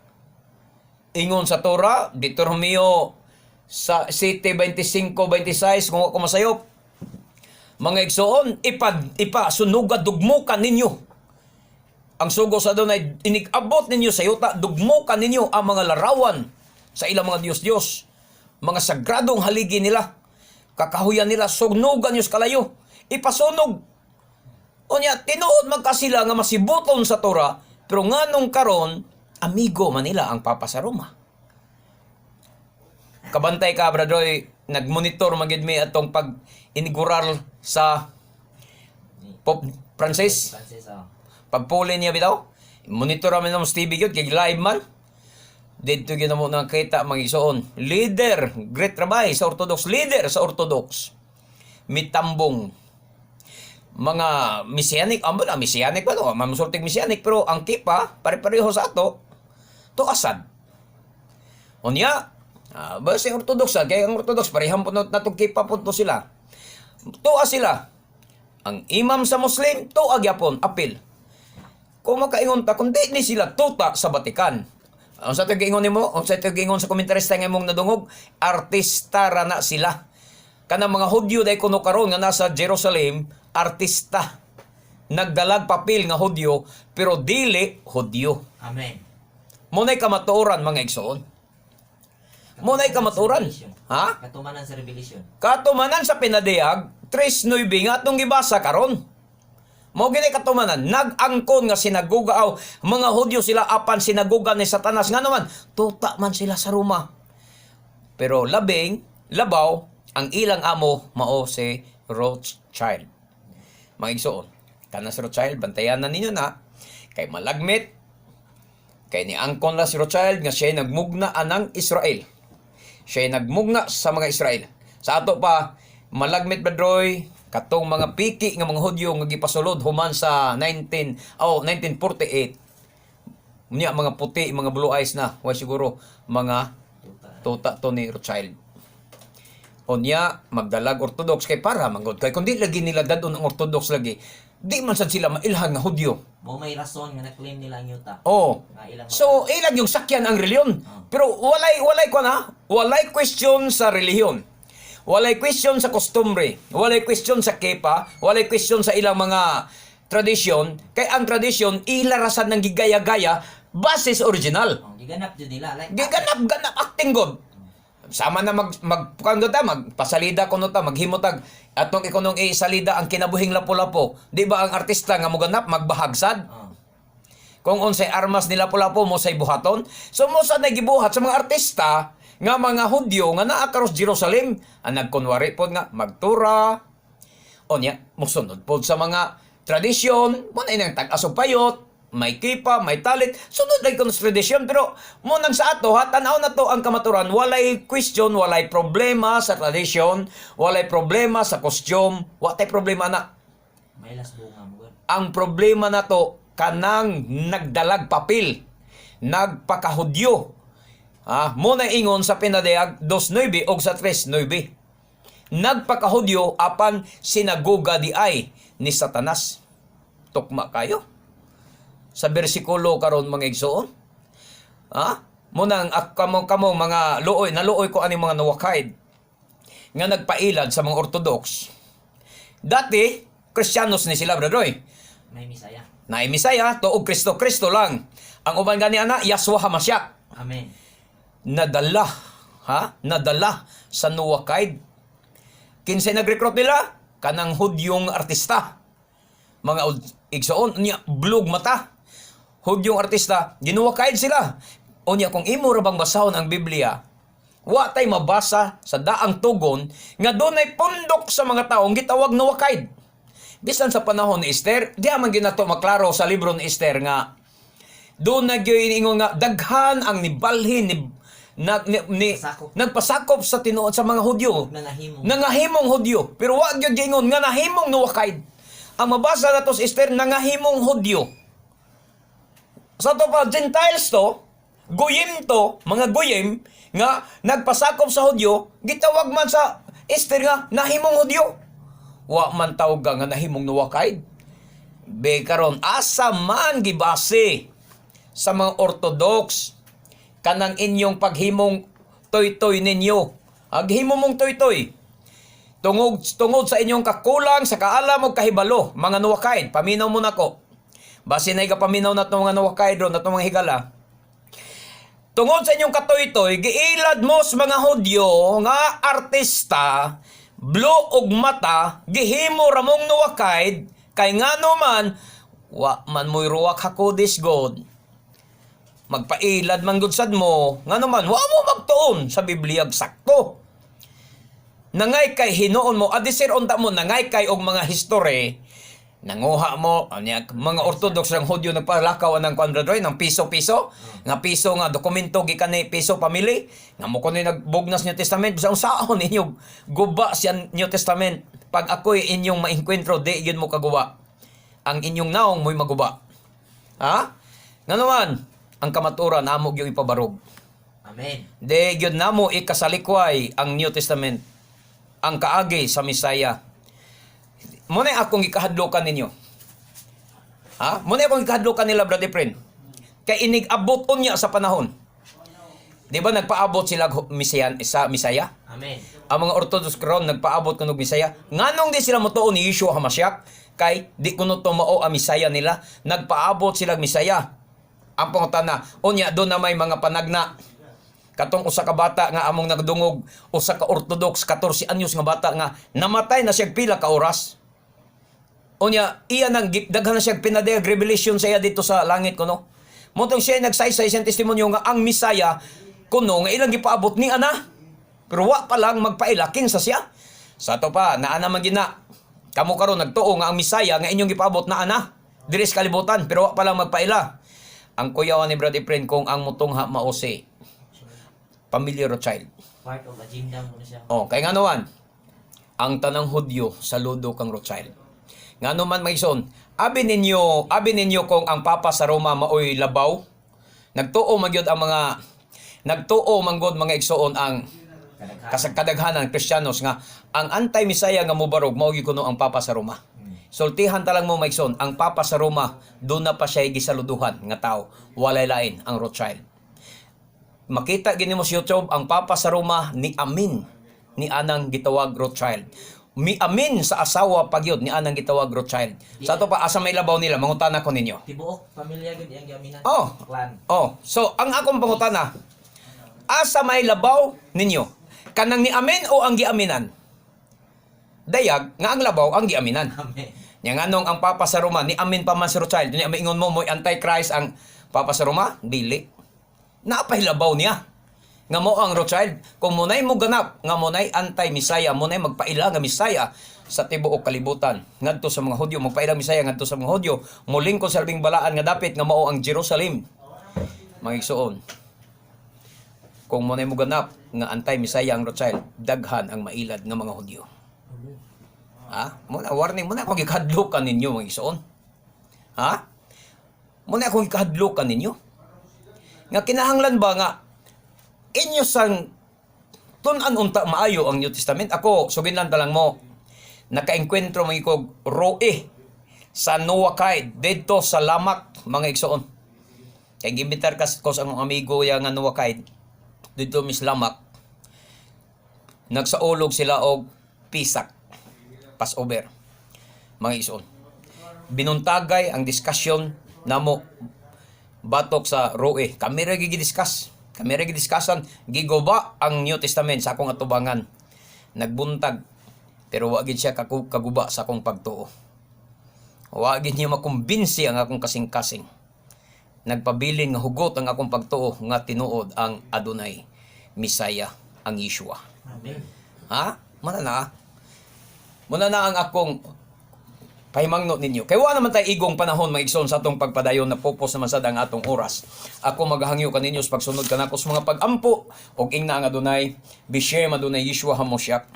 Ingon sa Torah, Deuteronomio sa City 25-26, kung ako masayop, mga igsoon, ipa, ipa sunuga dugmukan ninyo. Ang sugo sa Adonai, inigabot ninyo sa yuta, dugmukan ninyo ang mga larawan sa ilang mga Diyos-Diyos. Mga sagradong haligi nila. Kakahuyan nila, sunugan niyo sa kalayo. Ipasunog. Unya, tinuod man ka sila nga masibuton sa Torah, pero nganong karon, amigo man nila ang Papa sa Roma. Kabantay ka, Brad Roy, nagmonitor magid mi atong pag inigural sa Pope Francis. Francis, oh. Pagpuli niya bitaw, monitor namin ng TV gyud kay live man. Didto gyud mo nakita mga igsoon. Leader, great rabbi sa Orthodox, leader sa Orthodox. Mitambong mga Messianic, amo na Messianic ba no? Mamusultig Messianic pero ang kipa pare-pareho sa ato. To asad. Unya, basta yung Orthodox, kaya ang Orthodox parehang po natong kipa po to sila. Tuwa sila. Ang imam sa Muslim, tuwa gyapon, apil. Kung makaingon ta, kung di ni sila tuta sa Vatican. Ang sa giingon nimo, ang sa giingon sa komentarista nga imong nadungog, artista ra na sila. Kanang mga Hudyo day kuno karon nga nasa Jerusalem, artista. Nagdalag papel nga Hudyo, pero dili Hudyo. Amen. Muna'y kamatuoran mga igsoon. Muna'y kamatuoran. Ha? Katumanan sa revelation. Katumanan sa pinadiyag, 3.9 nga atong gibasa karon. Mao gini katumanan, nag-angkon nga sinagoga aw mga Hudyo sila apan sinagoga ni Satanas nga naman tuta man sila sa Roma. Pero labing labaw ang ilang amo mao si Rothschild. Mga igsoon, kana si Rothschild bantayan na ninyo na. Kay malagmit, kay niangkon la si Rothschild nga siya'y nagmugna anang Israel. Siya'y nagmugna sa mga Israel. Sa ato pa, malagmit, Brad Roy, katong mga piki nga mga Hudyo nga gipasulod human sa 1948. Unya mga puti, mga blue eyes na, way siguro mga tuta to ni Rothschild. Unya magdalag Orthodox kay para manggod kay kundi lagi nila dadon ang Orthodox lagi, di man sad sila mailhan nga Hudyo. Mo may rason nga na-claim nila ang yuta. Oh. Nga ilang So ilang yung sakyan ang reliyon. Pero walay ko na, walay question sa relihiyon. Walay question sa kostumbre, walay question sa kepa, walay question sa ilang mga tradisyon, kay ang tradisyon ilarasan ng gigaya-gaya basis original. Oh, giganap jud nila like Giganap-ganap acting god. Sama na mag mag kuan ta, magpasalida kuno ta, maghimotag atong ikunong isalida ang kinabuhing lapu-lapo. Di ba ang artista nga moganap magbahagsad? Oh. Kung unsay armas ni Lapu-Lapu mo say buhaton. So mo sa nagibuhat sa mga artista nga mga Hudyo nga naa karos Jerusalem, ang nagkunwari pod nga magtura. Onya mosunod pod sa mga tradisyon, mo na inang tag-as og payot, may kipa, may talit, sunod lang kuno sa tradisyon. Pero mo nang sa ato ha, tan-aw na to ang kamaturan, walay question, walay problema sa tradisyon, walay problema sa costume, walay problema na. May las bunga mo gud. Ang problema nato kanang nagdalag papel, nagpakahudyo. Ah, mo na ingon sa Pinadayag 2:9 og sa 3:9. Nagpakahudyo apan sinagoga di ay ni Satanas. Tukma kayo. Sa bersikulo karon, mga igsoon. Ah, mo nang kamo kamo mga luoy, naluoy ko ani mga Noachide nga nagpailad sa mga Orthodox. Dati, Kristiyanos ni sila, Brother Roy. May Misaya. Naay Misaya, tuog Kristo, Kristo lang. Ang uban gani ana, Yahshua Hamashiach. Amen. Nadala, ha? Nadala sa Noachide. Kinsay nag-recruit nila? Kanang Hudyong artista. Mga igsoon, niya, blug mata. Hudyong artista, ginuwakide sila. Unya, kung imo ra bang basahon ang Biblia, wa tay mabasa sa daang tugon nga dunay pundok sa mga taong gitawag Noachide. Bisan sa panahon ni Esther, di man ginato maklaro sa libro ni Esther nga doon na gyud ingon nga daghan ang nibalhin ni, na, ni, Pasakop. Nagpasakop sa tinuod sa mga Hudyo. Nangahimong. Nangahimong Hudyo. Pero wa gyud giingon nga nahimong Noachide. Ang mabasa nato sa Esther, nangahimong Hudyo. Sa to pa, Gentiles to, goyim to, mga goyim nga nagpasakop sa Hudyo, gitawag man sa Esther nga nahimong Hudyo. Wa man tawag nga nahimong Noachide. Be karon asa man gibase sa mga Orthodox kanang inyong paghimong toy-toy ninyo? Aghimo mong toy-toy. Tungod sa inyong kakulang sa kaalam og kahibalo, mga Noachide, paminaw mo nako. Base na paminaw na itong mga Noachide ron, na itong mga higala. Tungod sa inyong katoy-toy, giilad mo sa mga Hudyo nga artista, blue og mata, gihimo ramong Noachide, kay ngano man, wa man mo'y ruwak hakodis God. Magpailad man gud sad mo, ngano man, wa mo magtuon sa Biblia sakto. Nangay kay hinuon mo, adisir unta mo, nangay kay og mga history, nanguha mo, anya, mga Orthodox ng Hudyo nagpalakaw ng kuan, Brad Roy, ng piso-piso, nga piso nga dokumento gikan ni piso family, nga mo kuno nagbugnas New Testament, bisan unsaon ninyo guba siya New Testament. Pag ako'y inyong maengkwentro, di yun mo kaguba. Ang inyong naong mo'y maguba. Ha? Ngano man, ang kamaturan amo gyud ipabarog. Amen. Di gyud namo ikasalikway ang New Testament, ang kaagi sa Misaya. Mo na akong gikahadlokan ninyo. Ha? Mo na akong gikahadlokan nila, Brother Efren. Kay inig-abot unya sa panahon. Di ba nagpaabot sila Misayan, sa Misaya? Amen. Ang mga Orthodox karon nagpaabot kunog Misaya. Nganong di sila motuo ni Yeshua Hamashiach? Kay di kuno to mao ang Misaya nila. Nagpaabot sila Misaya. Ang pangutana, unya doon na may mga panagna. Katong usa ka bata nga among nagdungog, usa ka Orthodox, 14 anyos nga bata nga namatay na siya pila ka oras. Unya, iya nang daghan na siya pinadayag revelation sa iya dito sa langit kuno. Motong siya nagsaysay siyang testimonyo nga ang Misaya kuno nga ilang gipaabot ni ana. Pero wa pa lang magpaila kinsa siya. Sa ato pa, naa naman gina. Kamo karon nagtuo nga ang Misaya nga inyong gipaabot na ana. Diri sa kalibutan pero wa pa lang magpaila. Ang kuyawan ni Brad Efren kung ang mutungha mao si pamilya Rothschild. Part of agenda mo na siya. Oh, kay ngano man, ang tanang Hudyo saludo kang Rothschild. Ngano man, mga igsoon, abi ninyo kung ang Papa sa Roma maoy labaw. Nagtuo magyud ang mga nagtuo manggod, mga igsoon, ang Kadaghan. Kasagkadaghanan Kristiyanos nga ang anti-Messiah nga mobarog mao gyud kuno ang Papa sa Roma. Sultihan ta lang mo, mga igsoon, ang Papa sa Roma doon na pa siya gisaluduhan nga tao, walay lain ang Rothschild. Makita gini mo sa YouTube ang Papa sa Roma ni amin ni anang gitawag Rothschild. Mi amin sa asawa pagyud ni anang gitawag Rothschild. Sa ato pa, asa may labaw nila, mangutana ko ninyo? Tibuok pamilya gud iyang gaminan. Oh. Clan. Oh, so ang akong pangutana, asa may labaw ninyo? Kanang ni amin o ang giaminan? Dayag nga ang labaw ang giaminan. Amen. Nya nganong ang Papa sa Roma ni amin pa man si Rothschild, nya maingon mo mo'y antichrist ang Papa sa Roma? Dili. Napahilabaw niya. Nga mo ang Rothschild, kung munay mo ganap nga munay anti-Messiah, munay magpaila nga Messiah sa tibuok kalibutan ngadto sa mga Hudyo, magpaila Messiah ngadto sa mga Hudyo, mulingkod sa labing balaan nga dapit nga mao ang Jerusalem. Mga igsoon, kung munay mo ganap nga anti-Messiah ang Rothschild, daghan ang mailad nga mga Hudyo. Ha? Muna, warning, muna akong gikahadlukan ninyo, mga igsoon. Ha? Muna akong gikahadlukan ninyo. Nga kinahanglan ba nga inyo sang tun-an unta maayo ang New Testament? Ako, sugin lang talang mo, nakaengkwentro mga ikog roe sa Noakide, dito sa Lamak, mga igsoon. Kay gimbitar kas ko sa akong amigo ya nga Noakide, dito mis Lamak, nagsaulog sila og Pisak, Passover, mga igsoon. Binuntagay ang discussion namo batok sa roe. Kami ra gidiscuss. Kami ra gidiscussan gigoba ang New Testament sa akong atubangan. Nagbuntag pero wa gid siya kaguba sa akong pagtuo. Wa gid niya makumbinsi ang akong kasing-kasing. Nagpabilin nga hugot ang akong pagtuo nga tinuod ang Adonai, Misaya, ang Yeshua. Amen. Ha? Muna na. Muna na ang akong pahimangno ninyo. Kay wa naman tay igong panahon, mga igsoon, sa atong pagpadayon na pupos naman sad ang atong oras. Ako magahangyo kaninyo sa pagsunod kanako sa mga pag-ampo og ingna ang Adonai, Bishem Adonai Yeshua Hamosyak.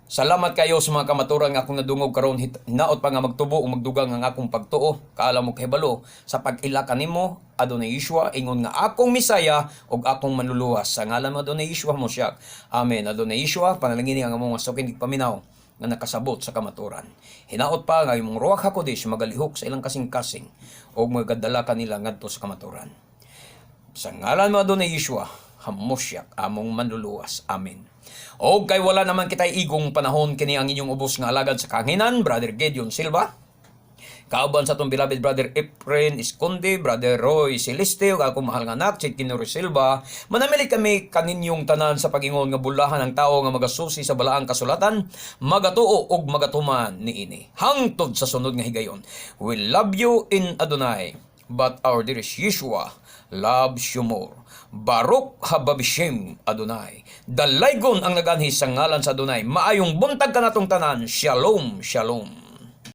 Salamat kayo sa mga kamaturan nga akong nadungog karon, hinaot pa nga magtubo o magdugang ang akong pagtuo kaalam mo kahibalo sa pag-ila kanimo, Adonai Yeshua, ingon nga akong Misaya ug akong manluluwas, sa ngalan mo, Adonai Yeshua Mosyak. Amen. Adonai Yeshua, panalangini ang among mga suking paminaw nga nakasabot sa kamaturan. Hinaot pa nga imong Ruach HaKodesh magalihok sa ilang kasing-kasing ug magadala kanila ngadto sa kamaturan. Sa ngalan mo, Adonai Yeshua, Hamosyak, among manluluwas. Amen. O kay wala naman kita'y igong panahon, kini ang inyong ubos nga alagad sa kahanginan, Brother Gideon Silva. Kauban sa atong beloved Brother Efren Esconde, Brother Roy Celeste, ug akong mahal nga anak, Chick Kinori Silva. Manamilit kami kaninyong tanan sa pag-ingon nga bulahan ang tao nga magasusi sa balaang kasulatan, magatuo ug magatuman niini. Hangtod sa sunod nga higayon. We love you in Adonai, but our dearest Yeshua loves you more. Baruch haba bishem Adonai. Dalaygon ang naganhi sa ngalan sa Adonai. Maayong buntag kanatong tanan. Shalom, shalom.